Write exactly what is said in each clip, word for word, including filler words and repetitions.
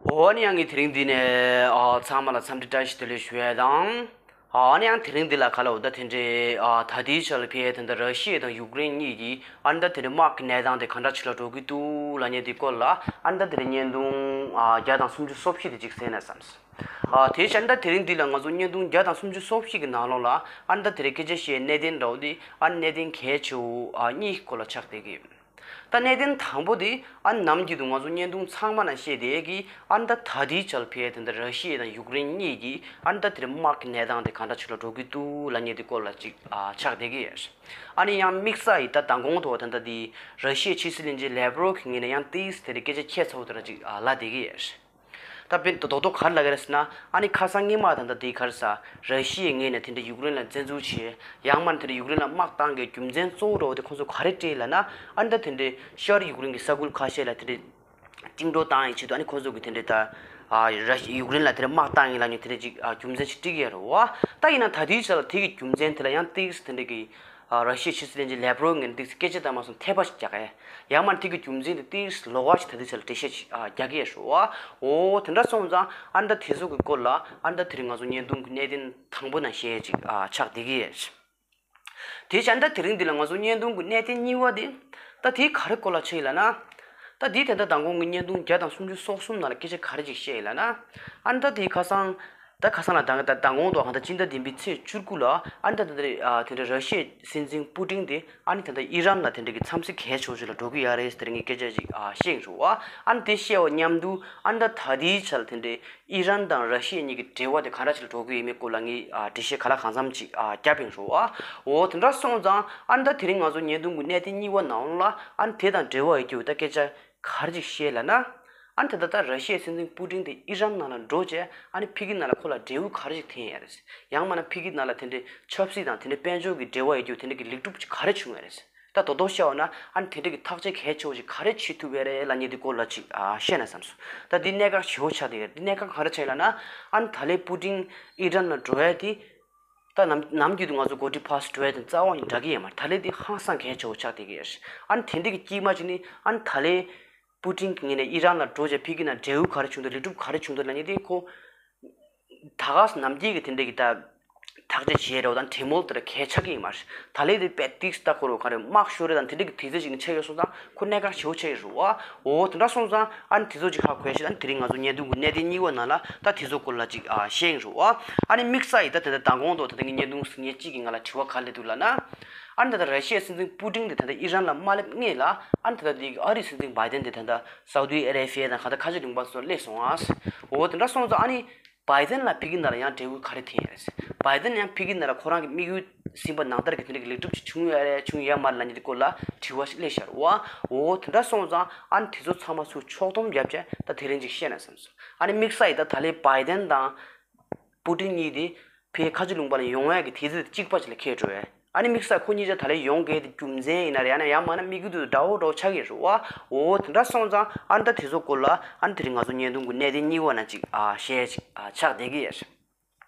འོ་ནི་ཡང་ངས་དེ་རིང་འདི་ནས་ཨ་ཚང་མ་ལ་འཚམས་འདྲི་བཀྲ་ཤིས་བདེ་ལེགས་ཞུ་ཡས་དང་། ཨ་ནི་ཡང་དེ་རིང་འདི་ལ་ག་ལ་འོ་ད་དེ་འདྲའི་ཨ་ད་ལྟའི་ཆར་ལ་ཕེ་དེ་འདྲ་ར་ཤི་ཡ་དང་ཡུཀ་རེན་གཉིས་ཀྱིས་ཨ་ནི་ད་དེ་འདྲའི་དམག་གི་གནས་སྟངས་དེ་ག་འདྲ་ཅིག་ལ་འགྲོ་གི་འདུག་ལབ་མཁན་དེ་སྐོར་ལ་ཨ་ནི་ད་དེ་འདྲའི་བརྙན་ཐུང་ཨ་བརྒྱ་དང་སུམ་ཅུ་སོ་བཞི་དེ་ཅིག་གསན་ན་བསམས། ཨ་དེ་བྱས་ཨ་ནི་ད་དེ་རིང་འདི་ལ་ང་ཚོ་བརྙན་ཐུང་བརྒྱ་དང་སུམ་ཅུ་སོ་བཞི་གི་ནང་ལོགས་ལ་ཨ་ནི་ད་དེ་འདྲའི་སྐད་ཆ་བཤད་གནད་དོན་འདྲ་བོ་དེ་ཨ་ནི་གནད་དོན་གལ་ཆེ་བོ་ཨ་གཉིས་སྐོར་ལ་ཆགས་བསྡད་ཀྱི་ཡོད། ད་གནད་དོན་དང་པོ་དེ་ཨ་ནི་ནམ་རྒྱུན་དུ་ང་ཚོ་བརྙན་ཐུང་ཚང་མ་ནང་བཤད་བསྡད་ཀྱི་ཨ་ནི་ད་ད་ལྟའི་ཆར་ཕེ་དེ་འདྲ་ར་ཤི་ཡ་དང་ཡུཀ་རེན་གཉིས་ཀྱིས་ཨ་ནི་ད་དེ་འདྲའི་དམག་གི་གནས་སྟངས་དེ་ག་འདྲ་ཅིག་ལ་འགྲོ་གི་འདུག་ལབ་མཁན་དེ་སྐོར་ལ་ཅིག་ཨ་ཆགས་བསྡད་ཀྱི་ཡོད། ཨ་ནི་ཡང་དམིགས་བསལ་ཡིན་ད་མདང་དགོང་དུ་ད་ལྟ་དེ་ར་ཤི་ཡའི་ཕྱི་སྲིད་བློན་ཆེན་ལེབ་རོབ་ཀྱི་ངོས་ནས་ཡང་ཏིས་དེ་འདྲའི་སྐད་ཆ་ཁྱད་མཚར་པོ་དེ་འདྲ་ཅིག་ཨ་ལབ་བསྡད་ཀྱི་ཡོད། ད་དཔེ་རྡོག་རྡོག་ག་རེ་ལབ་ཀྱི་རེད་ཟེར་ན་ཨ་ནི་ཁ་སང་སྔོན་མ་ད་ལྟ་དེ་ག་རེ་ཟེར་ར་ཤི་ཡའི་ངོས་ནས་དེ་འདྲའི་ཡུཀ་རེན་ལ་བཙན་འཛུལ་བྱས་ཡང་མིན་ན་དེ་འདྲའི་ཡུཀ་རེན་ལ་དམག་བཏང་གི་རྒྱུ་མཚན་གཙོ་བོ་འདྲ་བོ་དེ་ཁོང་ཚོ་ག་རེ་བཀྲལ་ལབ་ན་ཨ་ནི་ད་དེ་འདྲའི་ཤར་ཡུཀ་རེན་གྱི་ས་ཁུལ་ཁ་ཤས་ལ་དེ་འདྲའི་བཅིངས་འགྲོལ་བཏང་ཡའི་ཆེད་དུ་ཨ་ནི་ཁོང་ཚོ་གི་དེ་འདྲའི་ད་ཨ་ར་ཡུཀ་རེན་ལ་དེ་འདྲའི་དམག་བཏང་ཡིན་ལབ་མཁན་དེ་འདྲའི་ཅིག་ཨ་རྒྱུ་མཚན་ཞིག་བཀྲལ་གྱི་ཡོད་རེད་བ། ད་ཡིན་ན་ད་ལྟའི་ཆ་ལ་དེ་གི་རྒྱུ་མཚན་དེ་ལ་ཡང་ཏིས་དེ་འདྲའི་གི་ཨ་ར་ཤི་ཡའི་ཕྱི་སྲིད་བློན་ཆེན་ལེབ་རོབ་ངོས་ནས་ཏིག་ཙམ་སྐད་ཆ་བཏང་མ་སོང་ཐད་པ་ཞིག་རྒྱག་གི་ཡང་མིན་ན་དེ་གི་རྒྱུ་མཚན་དེ་ཏིག་ཙམ་ལོགས་ཀ་ཞིག་ད་ལྟའི་ཆ་ལ་འགྲེལ་བཤད་ཅིག་ཨ་རྒྱག་གི་ཡོད་རེད་བ། འོ་དེ་འདྲ་སོང་ཙང་ཨ་ནི་ད་དེ་ཚོ་གི་སྐོར་ལ་ཨ་ནི་ད་དེ་རིང་ང་ཚོ་བརྙན་ཐུང་གི་གནད་དོན་དང་པོ་ནང་བཤད་ཡས་ཅིག་ཨ་ཆགས་བསྡད་ཀྱི་ཡོད། དེ་བྱས་ཨ་ནི་ད་དེ་རིང་འདི་ལ་ང་ཚོ་བརྙན་ཐུང་གི་གནད་དོན་གཉིས་པ་དེ་ད་དེ་ག་རེ་སྐོར་ལ་ཆགས་ཡིན་ལབ་ན། ད་དེ་ད་ལྟ་མདང་དགོང་གི་བརྙན་ཐུང་བརྒྱ་དང་སུམ་ཅུ་སོ་གསུམ་ནང་ལ་སྐད་ཆ་ག་རེ་ཅིག་བཤད་ཡིན་ལབ་ན། ཨ་ནི་ད་དེ་ཁ་སང་། ད་ཁ་སང་ལ་ད་ད་མདང་དགོང་དུ་ཧ་ད་སྤྱི་ཟླ་བདུན་པའི་ཚེས་བཅུ་དགུ་ལ་ཨ་ནི་ད་ད་ད་ཨ་དེ་འདྲ་ར་ཤི་ཡའི་སྲིད་འཛིན་པུ་ཏིན་དེ་ཨ་ནི་ད་ད་ཨི་རན་ལ་དེ་འདྲ་གི་འཚམས་གཟིགས་གལ་ཆེ་བོ་ཞིག་ལ་འགྲོ་གི་ཡོད་རེད་ཟེར་ངས་སྐད་ཆ་ཅིག་ཨ་བཤད་ཡིན་རུང་ཨ་ནི་དེ་བཤད་པ་མཉམ་དུ་ཨ་ནི་ད་ད་དེའི་ཆར་དེ་འདྲའི་ཨི་རན་དང་ར་ཤི་ཡ་གཉིས་ཀྱི་འབྲེལ་བ་དེ་ག་འདྲ་ཞིག་ལ་འགྲོ་གི་ཡོད་མེད་སྐོར་ལ་ངས་ཨ་འགྲེལ་བཤད་ག་ལ་གང་འཚམ་ཅིག་ཨ་བརྒྱབ་ཡིན་རུང་ཨ། འོ་དེ་འདྲ་སོང་ཙང་ཨ་ནི་ད་དེ་རིང་ང་ཚོ་བརྙན་ཐུང་གི་གནད་དོན་གཉིས་པ་ནང་ལ་ཨ་ནི་དེ་དང་འབྲེལ་བ་ཡོད་རྒྱུ་ད་སྐད་ཆ་ག་རེ་ཅིག་བཤད་ལབ་ན། ཨ་ནི་ད་ལྟ་ད་ར་ཤི་ཡའི་སྲིད་འཛིན་པུ་ཏིན་དེ་ཨི་རན་ནང་ལ་འགྲོ་བྱས་ཨ་ནི་ཕ་གི་ནང་ལ་ཁོ་ལ་འབྲས་བུ་ག་རེ་ཅིག་ཐོན་ཡོད་རེད། ཡང་མིན་ན་ཕ་གི་ནང་ལ་དེ་འདྲའི་ཆབ་སྲིད་དང་དེ་འདྲའི་དཔལ་འབྱོར་གྱི་འབྲེལ་བ་ཡོད་རྒྱུ་དེ་འདྲ་གི་ལེགས་གྲུབ་ཅིག་ག་རེ་བྱུང་ཡོད་རེད། ད་རྡོག་རྡོག་བཤད་པ་ན་ཨ་ནི་དེ་འདྲ་གི་ཐག་གཅོད་གལ་ཆེ་བོ་ཅིག་ག་རེ་བྱེད་ཐུབ་ཡོད་རེད་ལབ་མཁན་དེ་སྐོར་ལ་ཅིག་ཨ་བཤད་ན་བསམ་སོང་། ད་འདི་གནད་འགག་ཆེ་བོ་ཆགས་བསྡད་ཡོད་རེད། འདི་གནད་འགག་ག་རེ་ཆགས་ཡོད་ལབ་ན་ཨ་ནི་ད་ལན་པུ་ཏིན་ཨི་རན་ལ་འགྲོ་ཡ་དེ། ད་ནམ་ནམ་རྒྱུན་དུ་ང་ཚོ་འགོ་ཁྲིད་ཕར་འགྲོ་ཡ་དང་རྩ་བ་ནས་འདྲ་གི་ཡོད་མ་རེད། ད་ལན་དེ་ཧང་སང་གལ་ཆེ་བོ་ཆགས་བསྡད་ཀྱི་ཡོད་རེད། ཨ་ནི་དེ་འདྲ་གི་དཀྱིལ་མ་ཅིག་ནི་ཨ་ནི་ད་ལན་པུ་ཏིན་གྱི་ངོས་ནས་ཨི་རན་ལ་འགྲོ་བྱས་ཕ་གི་ནང་འབྲས་བུ་ག་རེ་བྱུང་འདུག་ལེགས་གྲུབ་ག་རེ་བྱུང་འདུག་ལབ་མཁན་དེ་ཁོ། ད་ག་ནམ་རྒྱུན་གྱི་དེ་འདྲ་གི་ད་ཐག་གཅོད་བྱེད་རོགས་དང་གྲོས་མོལ་དེ་འདྲ་གལ་ཆགས་ཀྱི་ཡོད་མ་རེད། ད་ལན་དེ་དཔེ་ཏིག་ཙམ་ཁོ་རང་ག་རེ་དམག་ཤོར་རེད་དང་དེ་འདྲ་གི་དུས་ཚོད་ཅིག་ནས་ཆགས་ཡོད་སོང་ཙང་ཁོ་གནད་འགག་ཆེ་བོ་ཆགས་ཡོད་རེད་བ། འོ་དེ་འདྲ་སོང་ཙང་ཨ་ནི་དེ་ཚོ་ཅིག་ཧ་གོ་ཡ་ཞིག་ཨ་ནི་དེ་རིང་ང་ཚོ་བརྙན་ཐུང་གི་གནད་དོན་གཉིས་པ་ནང་ལ་ད་དེ་ཚོ་སྐོར་ལ་ཅིག་ཨ་བཤད་ཡིན་རེད་བ། ཨ་ནི་དམིགས་བསལ་ཡིན་ད་དེ་འདྲ་མདང་དགོང་དུ་ད་ལྟ་ངའི་བརྙན་ཐུང་གཟིགས་མཁན་གཅིག་གིས་ང་ལ་དྲི་བ་ག་རེ་སླེབས་འདུག་ལབ་ན། ཨ་ནི་ད་ལྟ་ར་ཤི་ཡའི་སྲིད་འཛིན་པུ་ཏིན་དེ་ད་ལྟ་ཨི་རན་ལ་མ་སླེབས་སྔོན་ལ་ཨ་ནི་ད་ལྟ་དེ་ཨ་རིའི་སྲིད་འཛིན་བྷའི་ཏན་དེ་ད་ལྟ་སའུ་ཏི་ཨ་རེ་བྷི་ཡ་དང་ག་ད་ཁ་ཆེ་ལུང་པ་སོགས་སླེབས་སོང་ཨ། འོ་དེ་འདྲ་སོང་ཙང་ཨ་ནི། བྷའི་ཏན་ལ་ཕ་གི་ནང་ལ་ཡང་འབྲས་བུ་ག་རེ་ཐོན་ཡོད་རེད། བྷའི་ཏན་ཡང་ཕ་གི་ནང་ལ་ཁོ་རང་གི་དམིགས་ཡུལ་ཟིན་པ་ནང་ལྟར་གྱི་དེ་འདྲ་གི་ལེགས་གྲུབ་ཅིག་བྱུང་ཡོད་རེད་བྱུང་ཡོད་མ་རེད་ལབ་མཁན་དེ་སྐོར་ལ་དྲི་བ་ཞིག་སླེབས་ཤག་རེད་བ། འོ་དེ་འདྲ་སོང་ཙང་ཨ་ནི་དེ་ཚོ་ཚང་མ་ཚུར་ཕྱོགས་བསྡོམས་བརྒྱབ་བྱས་ད་དེ་རིང་ཅིག་བཤད་ན་བསམ་སོང་། ཨ་ནི་དམིགས་བསལ་ཡིན་ད་ད་ལན་བྷའི་ཏན་དང་པུ་ཏིན་གཉིས་དེ་ཕའི་ཁ་ཆེ་ལུང་པ་ལ་ཡོང་ཡག་གི་དུས་ཚོད་གཅིག་པ་ཅིག་ལ་འཁེལ་འགྲོ་བས། ཨ་ནི་དམིགས་བསལ་ཁོ་གཉིས་ཆ་ད་ལན་ཡོང་གི་དེ་རྒྱུ་མཚན་ཡིན་ན་རེད་ཡང་ན་ཡང་མིན་ན་དམིགས་ཡུལ་དེ་འདྲ་བོ་འདྲ་བོ་ཆགས་ཀྱི་རེད་བ། འོ་དེ་འདྲ་སོང་ཙང་ཨ་ནི་ད་དེ་ཚོ་སྐོར་ལ་ཨ་ནི་དེ་རིང་ང་ཚོ་བརྙན་ཐུང་གི་གནད་དོན་གཉིས་པ་ནང་ཅིག་ཨ་བཤད་ཅིག་ཨ་ཆགས་བསྡད་ཀྱི་ཡོད་རེད།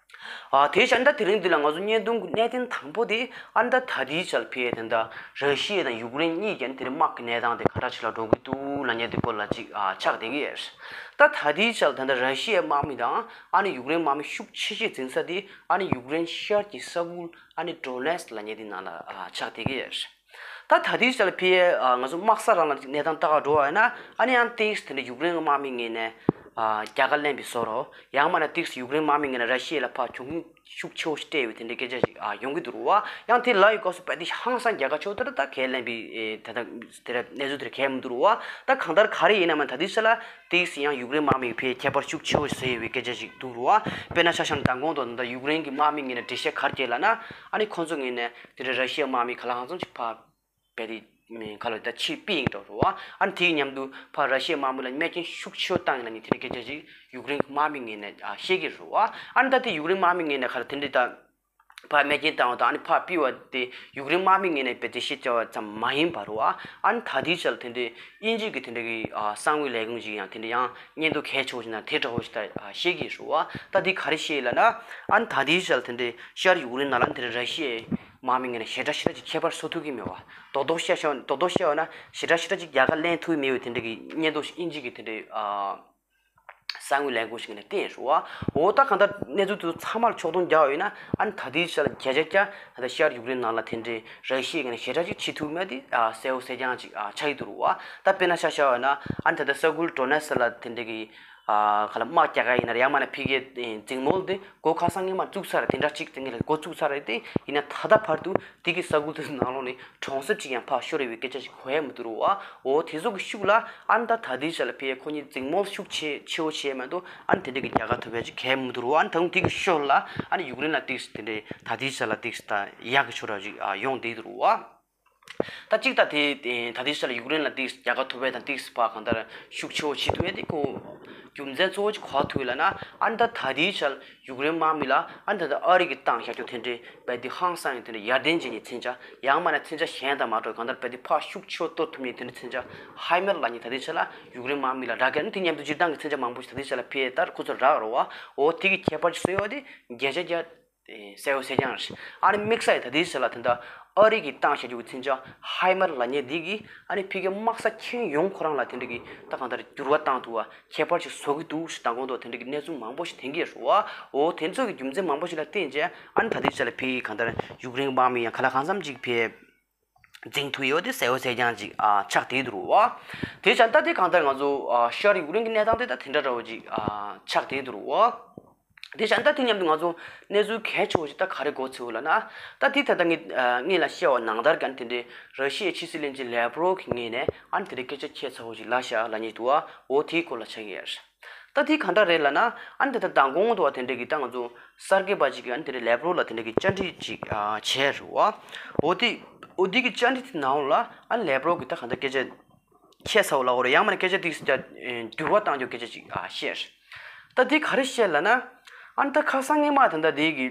ཨ་དེ་བཞིན་ད་དེ་རིང་འདི་ལ་ང་ཚོ་བརྙན་ཐུང་གི་གནད་དོན་དང་པོ་དེ་ཨ་ནི་ད་ད་ལྟའི་ཆར་ཕེ་དེ་འདྲ་ར་ཤི་ཡ་དང་ཡུཀ་རེན་གཉིས་ཀྱི་ཨ་ནི་དེ་རིང་དམག་གི་གནས་སྟངས་དེ་ག་འདྲ་ཅིག་ལ་འགྲོ་གི་འདུག་ལབ་མཁན་དེ་སྐོར་ལ་ཅིག་ཨ་ཆགས་བསྡད་ཀྱི་ཡོད་རེད། ད་ད་ལྟའི་ཆར་དེ་འདྲ་ར་ཤི་ཡའི་དམག་མི་དང་ཨ་ནི་ཡུཀ་རེན་དམག་མི་ཤུགས་ཆེ་ཤོས་འཛིང་ས་དེ་ཨ་ནི་ཡུཀ་རེན་ཤར་གྱི་ས་ཁུལ། ཨ་ནི་ཌོ་ནེ་སི་ལབ་མཁན་དེ་ནང་ལ་ཨ་ཆགས་བསྡད་ཀྱི་ཡོད་རེད། ད་ད་ལྟའི་ཆར་ལ་ཕི་ཨ་ང་ཚོ་དམག་ས་རང་ལ་གནས་སྟངས་ལྟ་ག་འགྲོ་བ་ཡིན་ན་ཨ་ནི་ཡང་ཏིག་དེ་འདྲ་ཡུཀ་རེན་གྱི་དམག་མི་ངོས་ནས་ཨ་རྒྱལ་ཁ་ལེན་པའི་བཟོ་འདྲ། ཡང་མིན་ན་ཏིག་ཡུཀ་རེན་དམག་མི་ངོས་ནས་ར་ཤི་ཡ་ལ་ཕར་གྱོང་གུན་ཤུགས་ཆེ་བོ་ཞིག་སྤྲད་ཡོད་དེ་འདྲའི་སྐད་ཆ་ཞིག་ཨ་ཡོང་གི་འདུག་རུ་བ། ཡང་དེ་ལབ་ཡོད་སྐབས་སུ་དཔེ་དེ་ཧང་སང་རྒྱལ་ཁ་ཆེ་བོ་དེ་འདྲ་ད་ཁས་ལེན་པའི་ཨེ་ད་ལྟ་དེ་འདྲ་གནས་ཚུལ་དེ་འདྲ་གས་མི་འདུག་རུ་བ། ད་གང་ལྟར་ག་རེ་ཡིན་ན་མིན་ད་ལྟའི་ཆར་ལ་ཏིག་ཡང་ཡུཀ་རེན་དམག་མི་ཕི་ཁྱད་པར་ཤུགས་ཆེ་བོ་ཞིག་བཟོས་ཡོད་པའི་སྐད་ཆ་ཞིག་འདུག་རུ་བ། དཔེར་ན་ཆ་བཞག་ན་མདང་དགོང་དུ་ད་ཡུཀ་རེན་གྱི་དམག་མི་ངོས་ནས་འགྲེལ་བཤད་ག་རེ་བྱས་ལབ་ན། ཨ་ནི་ཁོང་ཚོ་ངོས་ནས་དེ་འདྲའི་ར་ཤི་ཡའི་དམག་མི་ག་ལ་གང་འཚམ་ཞིག་ཕར་བལ་ཏེ་མི་ག་ལ་ད་ཕྱིར་ཕུད་ཡིན་འགྲོ་རུ་བ། ཨ་ནི་དེའི་མཉམ་དུ་ཕར་ར་ཤི་ཡའི་དམག་མི་ལ་རྨས་སྐྱོན་ཤུགས་ཆེ་བོ་བཏང་ཡིན་ལབ་ནི་དེ་འདྲའི་སྐད་ཆ་ཞིག་ཡུཀ་རེན་གྱི་དམག་མི་ངོས་ནས་ཨ་བཤད་ཀྱི་རུ་བ། ཨ་ནི་ད་དེ་ཡུཀ་རེན་དམག་མི་ངོས་ནས་ག་ལ་དེ་འདྲའི་ད་ཕར་རྨས་སྐྱོན་བཏང་བ་དང་ཨ་ནི་ཕར་ཕུད་པ་དེ་ཡུཀ་རེན་དམག་མི་ངོས་ནས་བལ་ཏེ་བཤད་བྱ་བ་ཙམ་མ་ཡིན་པ་རུ་བ། ཨ་ནི་ད་དེའི་ཆར་དེ་འདྲའི་དབྱིན་ཇི་གི་དེ་འདྲའི་གི་ཨ་གསང་བའི་ལས་ཁུངས་ཤིག་ཡང་དེ་འདྲའི་ཡང་སྙན་ཐོ་གལ་ཆེ་བོ་ཞིག་ནང་དེ་འདྲ་བོ་ཞིག་ད་ཨ་བཤད་ཀྱི་རུ་བ། ད་དེ་ག་རེ་བཤད་ལབ་ན། ཨ་ནི་ད་དེའི་ཆར་དེ་འདྲའི་ཤར་ཡུཀ་རེན་ནང་ལ་དེ་འདྲའི་ར་ཤི་ཡའི་དམག་མི་ངོས་ནས་ཞེ་དྲག་ཞེ་དྲག་ཅིག་ཁྱད་པར་བཟོ་ཐུབ་ཀྱི་མེད་བ། རྡོག་རྡོག་བཤད་ཤོག་རྡོག་རྡོག་བཤད་བ་ན་ཞེ་དྲག་ཞེ་དྲག་ཅིག་རྒྱལ་ཁ་ལེན་ཐུབ་ཀྱི་མེད་པའི་དེ་འདྲ་གི་སྙན་ཐོ་ཞིག་དབྱིན་ཇི་གི་དེ་འདྲའི་ཨ་ གསང་བའི་ལས་འགུལ་ཞིག་ནས་བསྟན་ཡོད་རེད་བ། འོ་ད་གང་ལྟར་གནས་ཚུལ་དེ་ཚོ་ཚང་མར་ཕྱོགས་སྡོམ་རྒྱག་པ་ཡིན་ན་ཨ་ནི་ད་ལྟའི་ཆ་ལ་བརྒྱ་ཆ་བརྒྱ་ད་ལྟ་ཤར་ཡུཀ་རེན་ནང་ལ་དེ་འདྲའི་ར་ཤི་ཡའི་ངོས་ནས་ཞེ་དྲག་ཅིག་བྱེད་ཐུབ་མེད་དེ་ཨ་གསལ་པོ་གསལ་རྐྱང་ཅིག་ཨ་ཆགས་ཀྱི་འདུག་རེད་བ། ད་དཔེར་ན་ཆ་བཞག་པ་ཡིན་ན་ཨ་ནི་ད་ལྟ་ས་ཁུལ་ཌོ་ནེ་སི་ལ་དེ་འདྲའི་གི་ཨ་ག་ལ་དམག་རྒྱག་ག་ཡིན་ན་རེད། ཡང་མིན་ན་ཕ་གིའི་འཛིང་མོལ་དེ་སྒོ་ཁ་སང་སྔོན་མ་བཙུགས་ཚར་རེད། དེ་འདྲ་ཅིག་དེ་ངས་ལ་འགོ་བཙུགས་ཚར་རེད། དེ་ཡིན་ན་ད་ལྟ་བར་དུ་དེ་གི་ས་ཁུལ་དེ་ནང་ལོགས་ནས་གྲོང་གསེབ་ཅིག་ཡང་ཕར་ཤོར་རེ་བའི་སྐད་ཆ་ཞིག་གོ་ཡ་མི་འདུག་རེད་བ། འོ་དེ་ཚོ་གི་ཤུགས་ལ་ཨ་ནི་ད་ད་ལྟའི་ཆ་ལ་ཕ་གིས་ཁོ་གཉིས་འཛིང་མོལ་ཤུགས་ཆེ་ཆེ་བོ་བྱས་མ་གཏོགས་ཨ་ནི་དེ་འདྲ་གི་རྒྱལ་ཁ་ཐོབ་ཡ་ཅིག་གང་ཡང་མི་འདུག་རེད་བ། ཨ་ནི་ད་དུང་དེ་གི་ཞོར་ལ་ཨ་ནི་ཡུཀ་རེན་ལ་ཏིག་དེ་འདྲའི་ད་ལྟའི་ཆ་ལ་ཏིག་ད་ཡག་གི་ཤོར་བ་ཅིག་ཡོང་བསྡད་འདུག་རེད་བ། ད་གཅིག་ད་དེ་ད་ལྟའི་ཆ་ལ་ཡུཀ་རེན་ལ་ཏིག་རྒྱལ་ཁ་ཐོབ་པའི་དང་ཏིག་ཕར་གང་ལྟར་ཤུགས་ཆེ་བོ་བྱེད་ཐུབ་ཡ་དེ་ཁོ་རྒྱུ་མཚན་གཙོ་བོ་ཅིག་ག་པར་ཐུག་ཡོད་ལབ་ན་ཨ་ནི་ད་ད་ལྟའི་ཆ་ལ་ཡུཀ་རེན་དམག་མི་ལ་ཨ་ནི་ད་ལྟ་ཨ་རི་གིས་བཏང་བཞག་རྒྱུ་དེ་འདྲའི་རྦད་དེ་ཧང་སང་ཡིན་དེ་འདྲ་ཡར་ལྡན་བྱེད་མཁན་མཚོན་ཆ། ཡང་མིན་ན་མཚོན་ཆ་གཞན་དང་མ་འདྲ་བའི་གང་ལྟར་རྦད་དེ་ཕར་ཤུགས་ཆེ་བོ་གཏོར་ཐུབ་མཁན་དེ་འདྲའི་མཚོན་ཆ་ཧའི་མར་ལབ་མཁན་ད་ལྟའི་ཆ་ལ་ཡུཀ་རེན་དམག་མི་ལ་རག་གི་ཡོད། ཨ་ནི་དེ་མཉམ་དུ་སྤྱིར་བཏང་གི་མཚོན་ཆ་མང་པོ་ཞིག་ད་ལྟའི་ཆ་ལ་ཕར་ལྟར་ཁོ་ཚོར་རག་རེད་བ། འོ་དེ་གི་ཁྱད་པར་ཅིག་བཟོ་ཡ་དེ་བརྒྱ་ཆ་བརྒྱ་གསལ་པོ་གསལ་རྐྱང་རེད། ཨ་ནི་དམིགས་བསལ་ད་ལྟའི་ཆ་ལ་དེ་འདྲ་ཨ་རི་གིས་བཏང་བཞག་རྒྱུ་གི་མཚོན་ཆ་ཧའི་མར་ལབ་མཁན་འདི་གིས་ཨ་ནི་ཕ་གིའི་དམག་ས་ཁྱོན་ཡོངས་ཁོ་རང་ལ་དེ་འདྲ་གི་ད་གང་ལྟར་འགྱུར་བ་བཏང་ཐུབ་པ་ཁྱད་པར་ཅིག་བཟོ་གི་འདུག་ཞེས་མདང་དགོང་ཐོག་དེ་འདྲ་གི་གནས་ཚུལ་མང་པོ་ཞིག་ཐོན་གྱི་ཡོད་རེད་བ། འོ་དེ་ཚོ་གི་རྒྱུ་མཚན་མང་པོ་ཞིག་ལ་བརྟེན་བྱས་ཨ་ནི་ད་ལྟའི་ཆ་ལ་ཕ་གིས་གང་ལྟར་ཡུཀ་རེན་དམག་མི་ཡང་གང་ལ་གང་འཚམ་ཅིག་ཕར་འཛིང་ཐུབ་ཡོད་དེ་གསལ་པོ་གསལ་རྐྱང་ཅིག་ཨ་ཆགས་བསྡད་འདུག་རེད་བ། དེ་བྱས་ད་དེ་གང་ལྟར་ང་ཚོ་ཨ་ཤར་ཡུཀ་རེན་གྱི་གནས་སྟངས་དེ་ད་དེ་འདྲ་འདྲ་བོ་ཅིག་ཨ་ཆགས་བསྡད་འདུག་རེད་བ། དེ་བྱས་ད་དེ་མཉམ་དུ་ང་ཚོ་གནས་ཚུལ་གལ་ཆེ་བོ་ཞིག་ད་ག་རེ་གོ་ཚུལ་ལབ་ན། ད་དེ་ད་ལྟ་ངས་ཨ་ངས་ལ་བཤད་པ་ནང་ལྟར་གྱི་དེ་འདྲའི་ར་ཤི་ཡའི་ཕྱི་སྲིད་བློན་ཆེན་ལེབ་རོབ་ཀྱི་ངོས་ནས་ཨ་ནི་དེ་འདྲའི་སྐད་ཆ་ཁྱད་མཚར་བོ་ཞིག་ལབ་ཤག་ལབ་མཁན་འདུག་བ། འོ་དེའི་སྐོར་ལ་ཆགས་ཀྱི་ཡོད་རེད། ད་དེ་གང་འདྲ་རེད་ལབ་ན། ཨ་ནི་དེ་ལྟར་མདང་དགོང་དུ་བ་དེ་འདྲ་གི་ད་ང་ཚོ་གསར་འགོད་པ་ཅིག་གིས་ཨ་ནི་དེ་འདྲའི་ལེབ་རོབ་ལ་དེ་འདྲ་གི་བཅར་འདྲི་ཅིག་ཨ་བྱས་རེད་བ། འོ་དེ་འོ་དེ་གི་བཅར་འདྲི་དེ་ནང་ལ་ཨ་ནི་ལེབ་རོབ་གིས་ད་གང་ལྟར་སྐད་ཆ་ཁྱད་མཚར་བོ་ལབ་དགོས་རེད། ཡང་མིན་ན་སྐད་ཆ་དེ་ཚོ་ད་འགྱུར་བ་གཏང་རྒྱུ་སྐད་ཆ་ཅིག་ཨ་བཤད་རེད། ད་དེ་ག་རེ་བཤད་ལབ་ན། ཨ་ནི་ད་ཁ་སང་སྔོན་མ་ད་ལྟ་དེ་གི་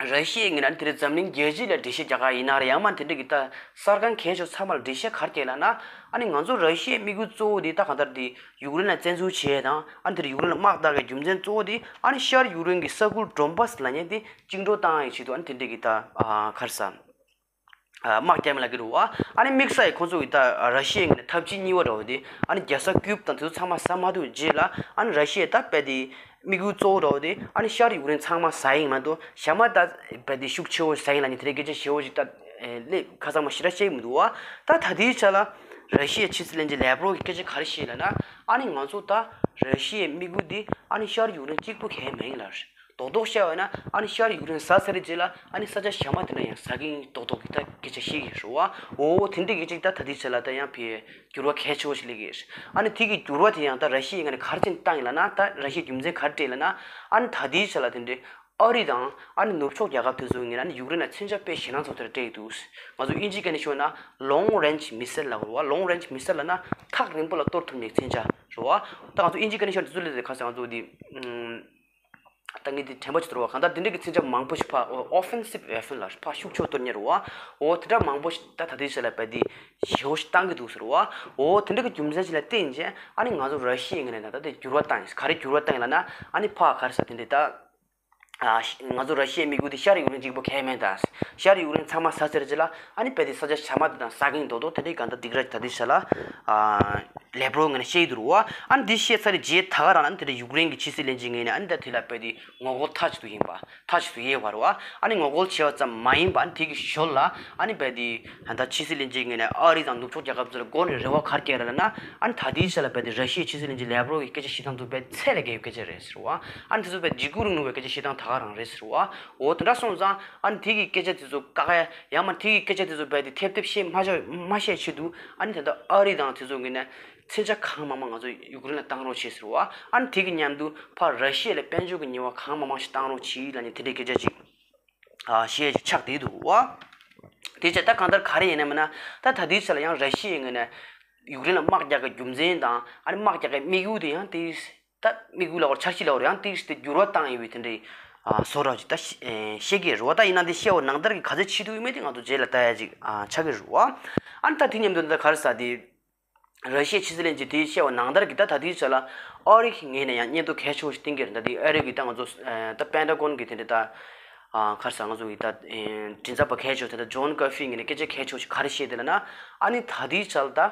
ར་ཤི་ཡའི་ངོས་ནས་དེ་རིང་འཛམ་གླིང་རྒྱལ་སྤྱི་ལ་འགྲེལ་བཤད་རྒྱག་ག་ཡིན་ན་རེད། ཡང་མིན་དེ་འདྲ་གི་ད་གསར་ཁང་གལ་ཆེ་ཚང་མ་ལ་འགྲེལ་བཤད་ག་རེ་རྒྱག་ལབ་ན། ཨ་ནི་ང་ཚོ་ར་ཤི་ཡའི་དམིགས་ཡུལ་གཙོ་བོ་དེ་ད་གང་ལྟར་དེ་ཡུཀ་རེན་ལ་བཙན་འཛུལ་བྱས་དང་ཨ་ནི་དེར་ཡུཀ་རེན་ལ་དམག་བཏང་གི་རྒྱུ་མཚན་གཙོ་བོ་དེ་ཨ་ནི་ཤར་ཡུཀ་རེན་གྱི་ས་ཁུལ་ཌོན་བཱས་ལབ་མཁན་དེ་བཅིངས་འགྲོལ་བཏང་ཡག་ཆེད་དུ་ཨ་ནི་དེ་འདྲ་གི་ད་ག་རེ་ཟ། དམག་རྒྱག་མིན་ལབ་ཀྱི་རེད་བ། ཨ་ནི་དམིགས་བསལ་ཁོང་ཚོ་གི་ད་ར་ཤི་ཡའི་ངོས་ནས་ཐབས་ཇུས་གཉིས་པ་འདྲ་བོ་དེ་ཨ་ནི་རྒྱལ་ས་ཀིབ་དང་དེ་ཚོ་ཚང་མ་ཟ་མ་ཐུབ་རྗེས་ལ་ཨ་ནི་ར་ཤི་ཡའི་ད་རྦད་དེ་དམིགས་ཡུལ་གཙོ་བོ་འདྲ་བོ་དེ་ཨ་ནི་ཤར་ཡུཀ་རེན་ཚང་མ་ཟ་ཡིན་མ་གཏོགས་ཞྭ་དམར་ད་རྦད་དེ་ཤུགས་ཆེ་བོ་ཟ་ཡིན་ལབ་མཁན་དེ་འདྲའི་སྐད་ཆ་ཞེ་བོ་ཞིག་ད་ལས་ཁ་སང་མ་ཞེ་དྲག་བཤད་ཀྱི་མི་འདུག་བ། ད་ད་ལྟའི་ཆ་ལ་ར་ཤི་ཡའི་ཕྱི་སྲིད་བློན་ཆེན་ལེབ་རོབ་ཀྱིས་སྐད་ཆ་ག་རེ་བཤད་ལབ་ན། ཨ་ནི་ང་ཚོ་ད་ར་ཤི་ཡའི་དམིགས་ཡུལ་དེ་ཨ་ནི་ཤར་ཡུཀ་རེན་གཅིག་པུ་གང་ཡང་མིན་ལབ། རྡོག་རྡོག་བཤད་པ་ཡིན་ན་ཨ་ནི་ཤར་ཡུཀ་རེན་ཟ་ཚར་རྗེས་ལ་ཨ་ནི་ས་ཆ་ཞྭ་དམར་དེ་འདྲ་ཡང་ཟ་གི་ཡིན་རྡོག་རྡོག་གི་ད་སྐད་ཆ་བཤད་ཀྱི་ཡོད་རེད་བ། འོ་དེ་འདྲ་གི་ཅིག་ད་ད་ལྟའི་ཆ་ལ་ད་ཡང་ཕར་འགྱུར་བ་གལ་ཆེ་བོ་ཞིག་སླེབས་ཀྱི་ཡོད་རེད། ཨ་ནི་དེ་གི་འགྱུར་བ་དེ་ཡང་ད་ར་ཤི་ཡའི་ངོས་ནས་ག་རེ་བྱས་བཏང་ཡིན་ལབ་ན། ད་ར་ཤི་ཡའི་རྒྱུ་མཚན་ག་རེ་སྤྲད་ལབ་ན། ཨ་ནི་ད་ལྟའི་ཆ་ལ་དེ་འདྲའི་ཨ་རི་དང་ཨ་ནི་ནུབ་ཕྱོགས་རྒྱལ་ཁབ་དེ་ཚོའི་ངོས་ནས་ཨ་ནི་ཡུཀ་རེན་ལ་མཚོན་ཆ་དཔེ་ཞེད་སྣང་ཚ་པོ་དེ་འདྲ་སྤྲད་ཀྱི་འདུག་ང་ཚོ་དབྱིན་ཇིའི་སྐད་ནས་ཤོད་ན་long range missile ལབ་དགོས་རེད་བ། long range missile ལབ་ན་ཐག་རིང་པོ་ལ་གཏོར་ཐུབ་མཁན་མཚོན་ཆ་རེད་བ། ད་ང་ཚོ་དབྱིན་ཇིའི་སྐད་ནས་ཤོད་ན་དེ་ཚོ་ལས་ཀ་ཟེར་ང་ཚོ་དེ་ཨམ། ད་ངས་དེ་དྲན་པ་ཅིག་འདུག་རེད་བ། གང་ལྟར་དེ་འདྲ་གི་མཚོན་ཆ་མང་པོ་ཞིག་ཕར་offensive weapon ལ་ཕར་ཤུགས་ཆེ་གཏོར་མཁན་རེད་བ། འོ་དེ་འདྲ་མང་པོ་ཞིག་ད་ད་ལྟའི་ཆ་ལ་རྦད་དེ་ཞེ་བོ་ཞིག་བཏང་གི་འདུག་ཟེར་བ། འོ་དེ་འདྲ་གི་རྒྱུ་མཚན་ཞིག་ལ་བརྟེན་བྱས་ཨ་ནི་ང་ཚོ་ར་ཤི་ཡའི་ངོས་ནས་ད་ལྟ་དེ་འགྱུར་བ་བཏང་ཡིན། ག་རེ་འགྱུར་བ་བཏང་ཡིན་ལབ་ན། ཨ་ནི་ཕར་ག་རེ་ཟ་དེ་འདྲ་ད་ཨ་ང་ཚོ་ར་ཤི་ཡའི་དམིགས་ཡུལ་དེ་ཤར་ཡུཀ་རེན་གཅིག་པོ་གང་ཡང་མིན། ད་ཤར་ཡུཀ་རེན་ཚང་མ་ཟ་ཚར་རྗེས་ལ་ཨ་ནི་རྦད་དེ་ས་ཆ་ཞྭ་དམར་དེ་དང་ཟ་གི་ཡིན་རྡོག་རྡོག་དེ་འདྲའི་གང་ལྟར་སྡིགས་ར་ད་ལྟའི་ཆ་ལ་ཨ་ལེབ་རོབ་ངོས་ནས་བཤད་ཀྱི་འདུག་རེད་བ། ཨ་ནི་འདི་བཤད་ཚར་རྗེས་ད་ག་རང་ལ་ཨ་ནི་དེ་འདྲ་ཡུཀ་རེན་གྱི་ཕྱི་སྲིད་བློན་ཆེན་ངོས་ནས་ཨ་ནི་ད་དེ་ལ་རྦད་དེ་ངོ་རྒོལ་མཐའ་གཅིག་ཏུ་ཡིན་པ། མཐའ་གཅིག་ཏུ་ཡོད་པ་རེད་བ། ཨ་ནི་ངོ་རྒོལ་བྱས་པ་ཙམ་མ་ཡིན་པ། ཨ་ནི་དེ་གི་ཞོར་ལ་ཨ་ནི་རྦད་དེ་ད་ཕྱི་སྲིད་བློན་ཆེན་ངོས་ནས་ཨ་རི་དང་ནུབ་ཕྱོགས་རྒྱལ་ཁབ་ཚོ་ལ་མགོ་ནས་རེ་བ་ག་རེ་བསྐྱལ་ལབ་ན། ཨ་ནི་ད་ལྟའི་ཆ་ལ་རྦད་དེ་ར་ཤི་ཡའི་ཕྱི་སྲིད་བློན་ཆེན་ལེབ་རོབ་ཀྱི་སྐད་ཆ་བཤད་སྟངས་ཚོ་རྦད་ཚད་ལས་བརྒལ་བའི་སྐད་ཆ་རེད་ཟེར་བ། ཨ་ནི་དེ་ཚོ་རྦད་འཇིགས་སྐུལ་རིང་ལུགས་པའི་སྐད་ཆ་བཤད་སྟངས་ད་ག་རང་རེད་ཟེར་བ། འོ་དེ་འདྲ་སོང་ཙང་ཨ་ནི་དེ་གི་སྐད་ཆ་དེ་ཚོ་བཀག་ཡ། ཡང་མ་དེ་གི་སྐད་ཆ་དེ་ཚོ་རྦད་དེ་ཐེབས་ཐེབས་བཤད་མ་བཞག་མ་བཤད་ཆེད་དུ། ཨ་ནི་ད་ལྟ་ཨ་རི་དང་དེ་ཚོ་ངོས་ནས་མཚོན་ཆ་གང་མང་མང་ང་ཚོ་ཡུཀ་རེན་ལ་བཏང་རོགས་བྱེད་ཟེར་བ། ཨ་ནི་དེ་གི་མཉམ་དུ་ཕར་ར་ཤི་ཡ་ལ་དཔལ་འབྱོར་གྱི་ཉེས་པ་གང་མང་མང་ཞིག་བཏང་རོགས་གྱིས་ལབ་ནས་དེ་འདྲའི་སྐད་ཆ་ཅིག་ཨ་བཤད་ཅིག་ཆགས་བསྡད་འདུག་བ། དེ་བྱས་ད་གང་ལྟར་ག་རེ་ཡིན་ན་མིན་ན། ད་ད་ལྟའི་ཆ་ལ་ཡང་ར་ཤི་ཡའི་ངོས་ནས་ཡུཀ་རེན་ལ་དམག་རྒྱག་གི་རྒྱུ་མཚན་དང་ཨ་ནི་དམག་རྒྱག་གི་དམིགས་ཡུལ་དེ་ཡང་དེ་ད་དམིགས་ཡུལ་ལ་འོར་འཆར་གཞི་ལ་འོར་ཡང་དེ་དེ་འགྱུར་བ་བཏང་ཡོད་པའི་དེ་འདྲའི་ཨ་བཟོ་འདྲ་ཅིག་ད་བཤད་ཀྱི་རེད་བ། ད་ཡིན་ན་དེ་བཤད་པ་ནང་ལྟར་གྱི་ག་ཚོད་བྱེད་ཐུབ་ཡོད་མེད་དེ་ང་ཚོ་རྗེས་ལ་ལྟ་ཡ་ཅིག་ཨ་ཆགས་ཀྱི་རེད་བ། ཨ་ནི་ད་དེ་མཉམ་དུ་ད་ག་རེ་ཟ་དེ། ར་ཤི་ཡའི་ཕྱི་སྲིད་བློན་ཆེན་དེས་བཤད་པ་ནང་ལྟར་གྱི་ད་ད་ལྟའི་ཆ་ལ་ཨ་རི་གི་ངོས་ནས་ཡང་སྙན་ཐོ་གལ་ཆེ་བོ་ཞིག་བཏོན་གྱི་རེད། ད་དེ་ཨ་རི་གི་ད་ང་ཚོ་ད་པེན་ཊ་གོན་གྱི་དེ་འདྲ་ད་ག་རེ་ཟ་ང་ཚོ་གི་ད་མགྲིན་ཚབ་པ་གལ་ཆེ་བོ་དེ་ད་ཇོན་ཀར་ཕི་ངོས་ནས་སྐད་ཆ་གལ་ཆེ་བོ་ཞིག་ག་རེ་བཤད་དེ་ལབ་ན། ཨ་ནི་ད་ལྟའི་ཆ་ལ་ད་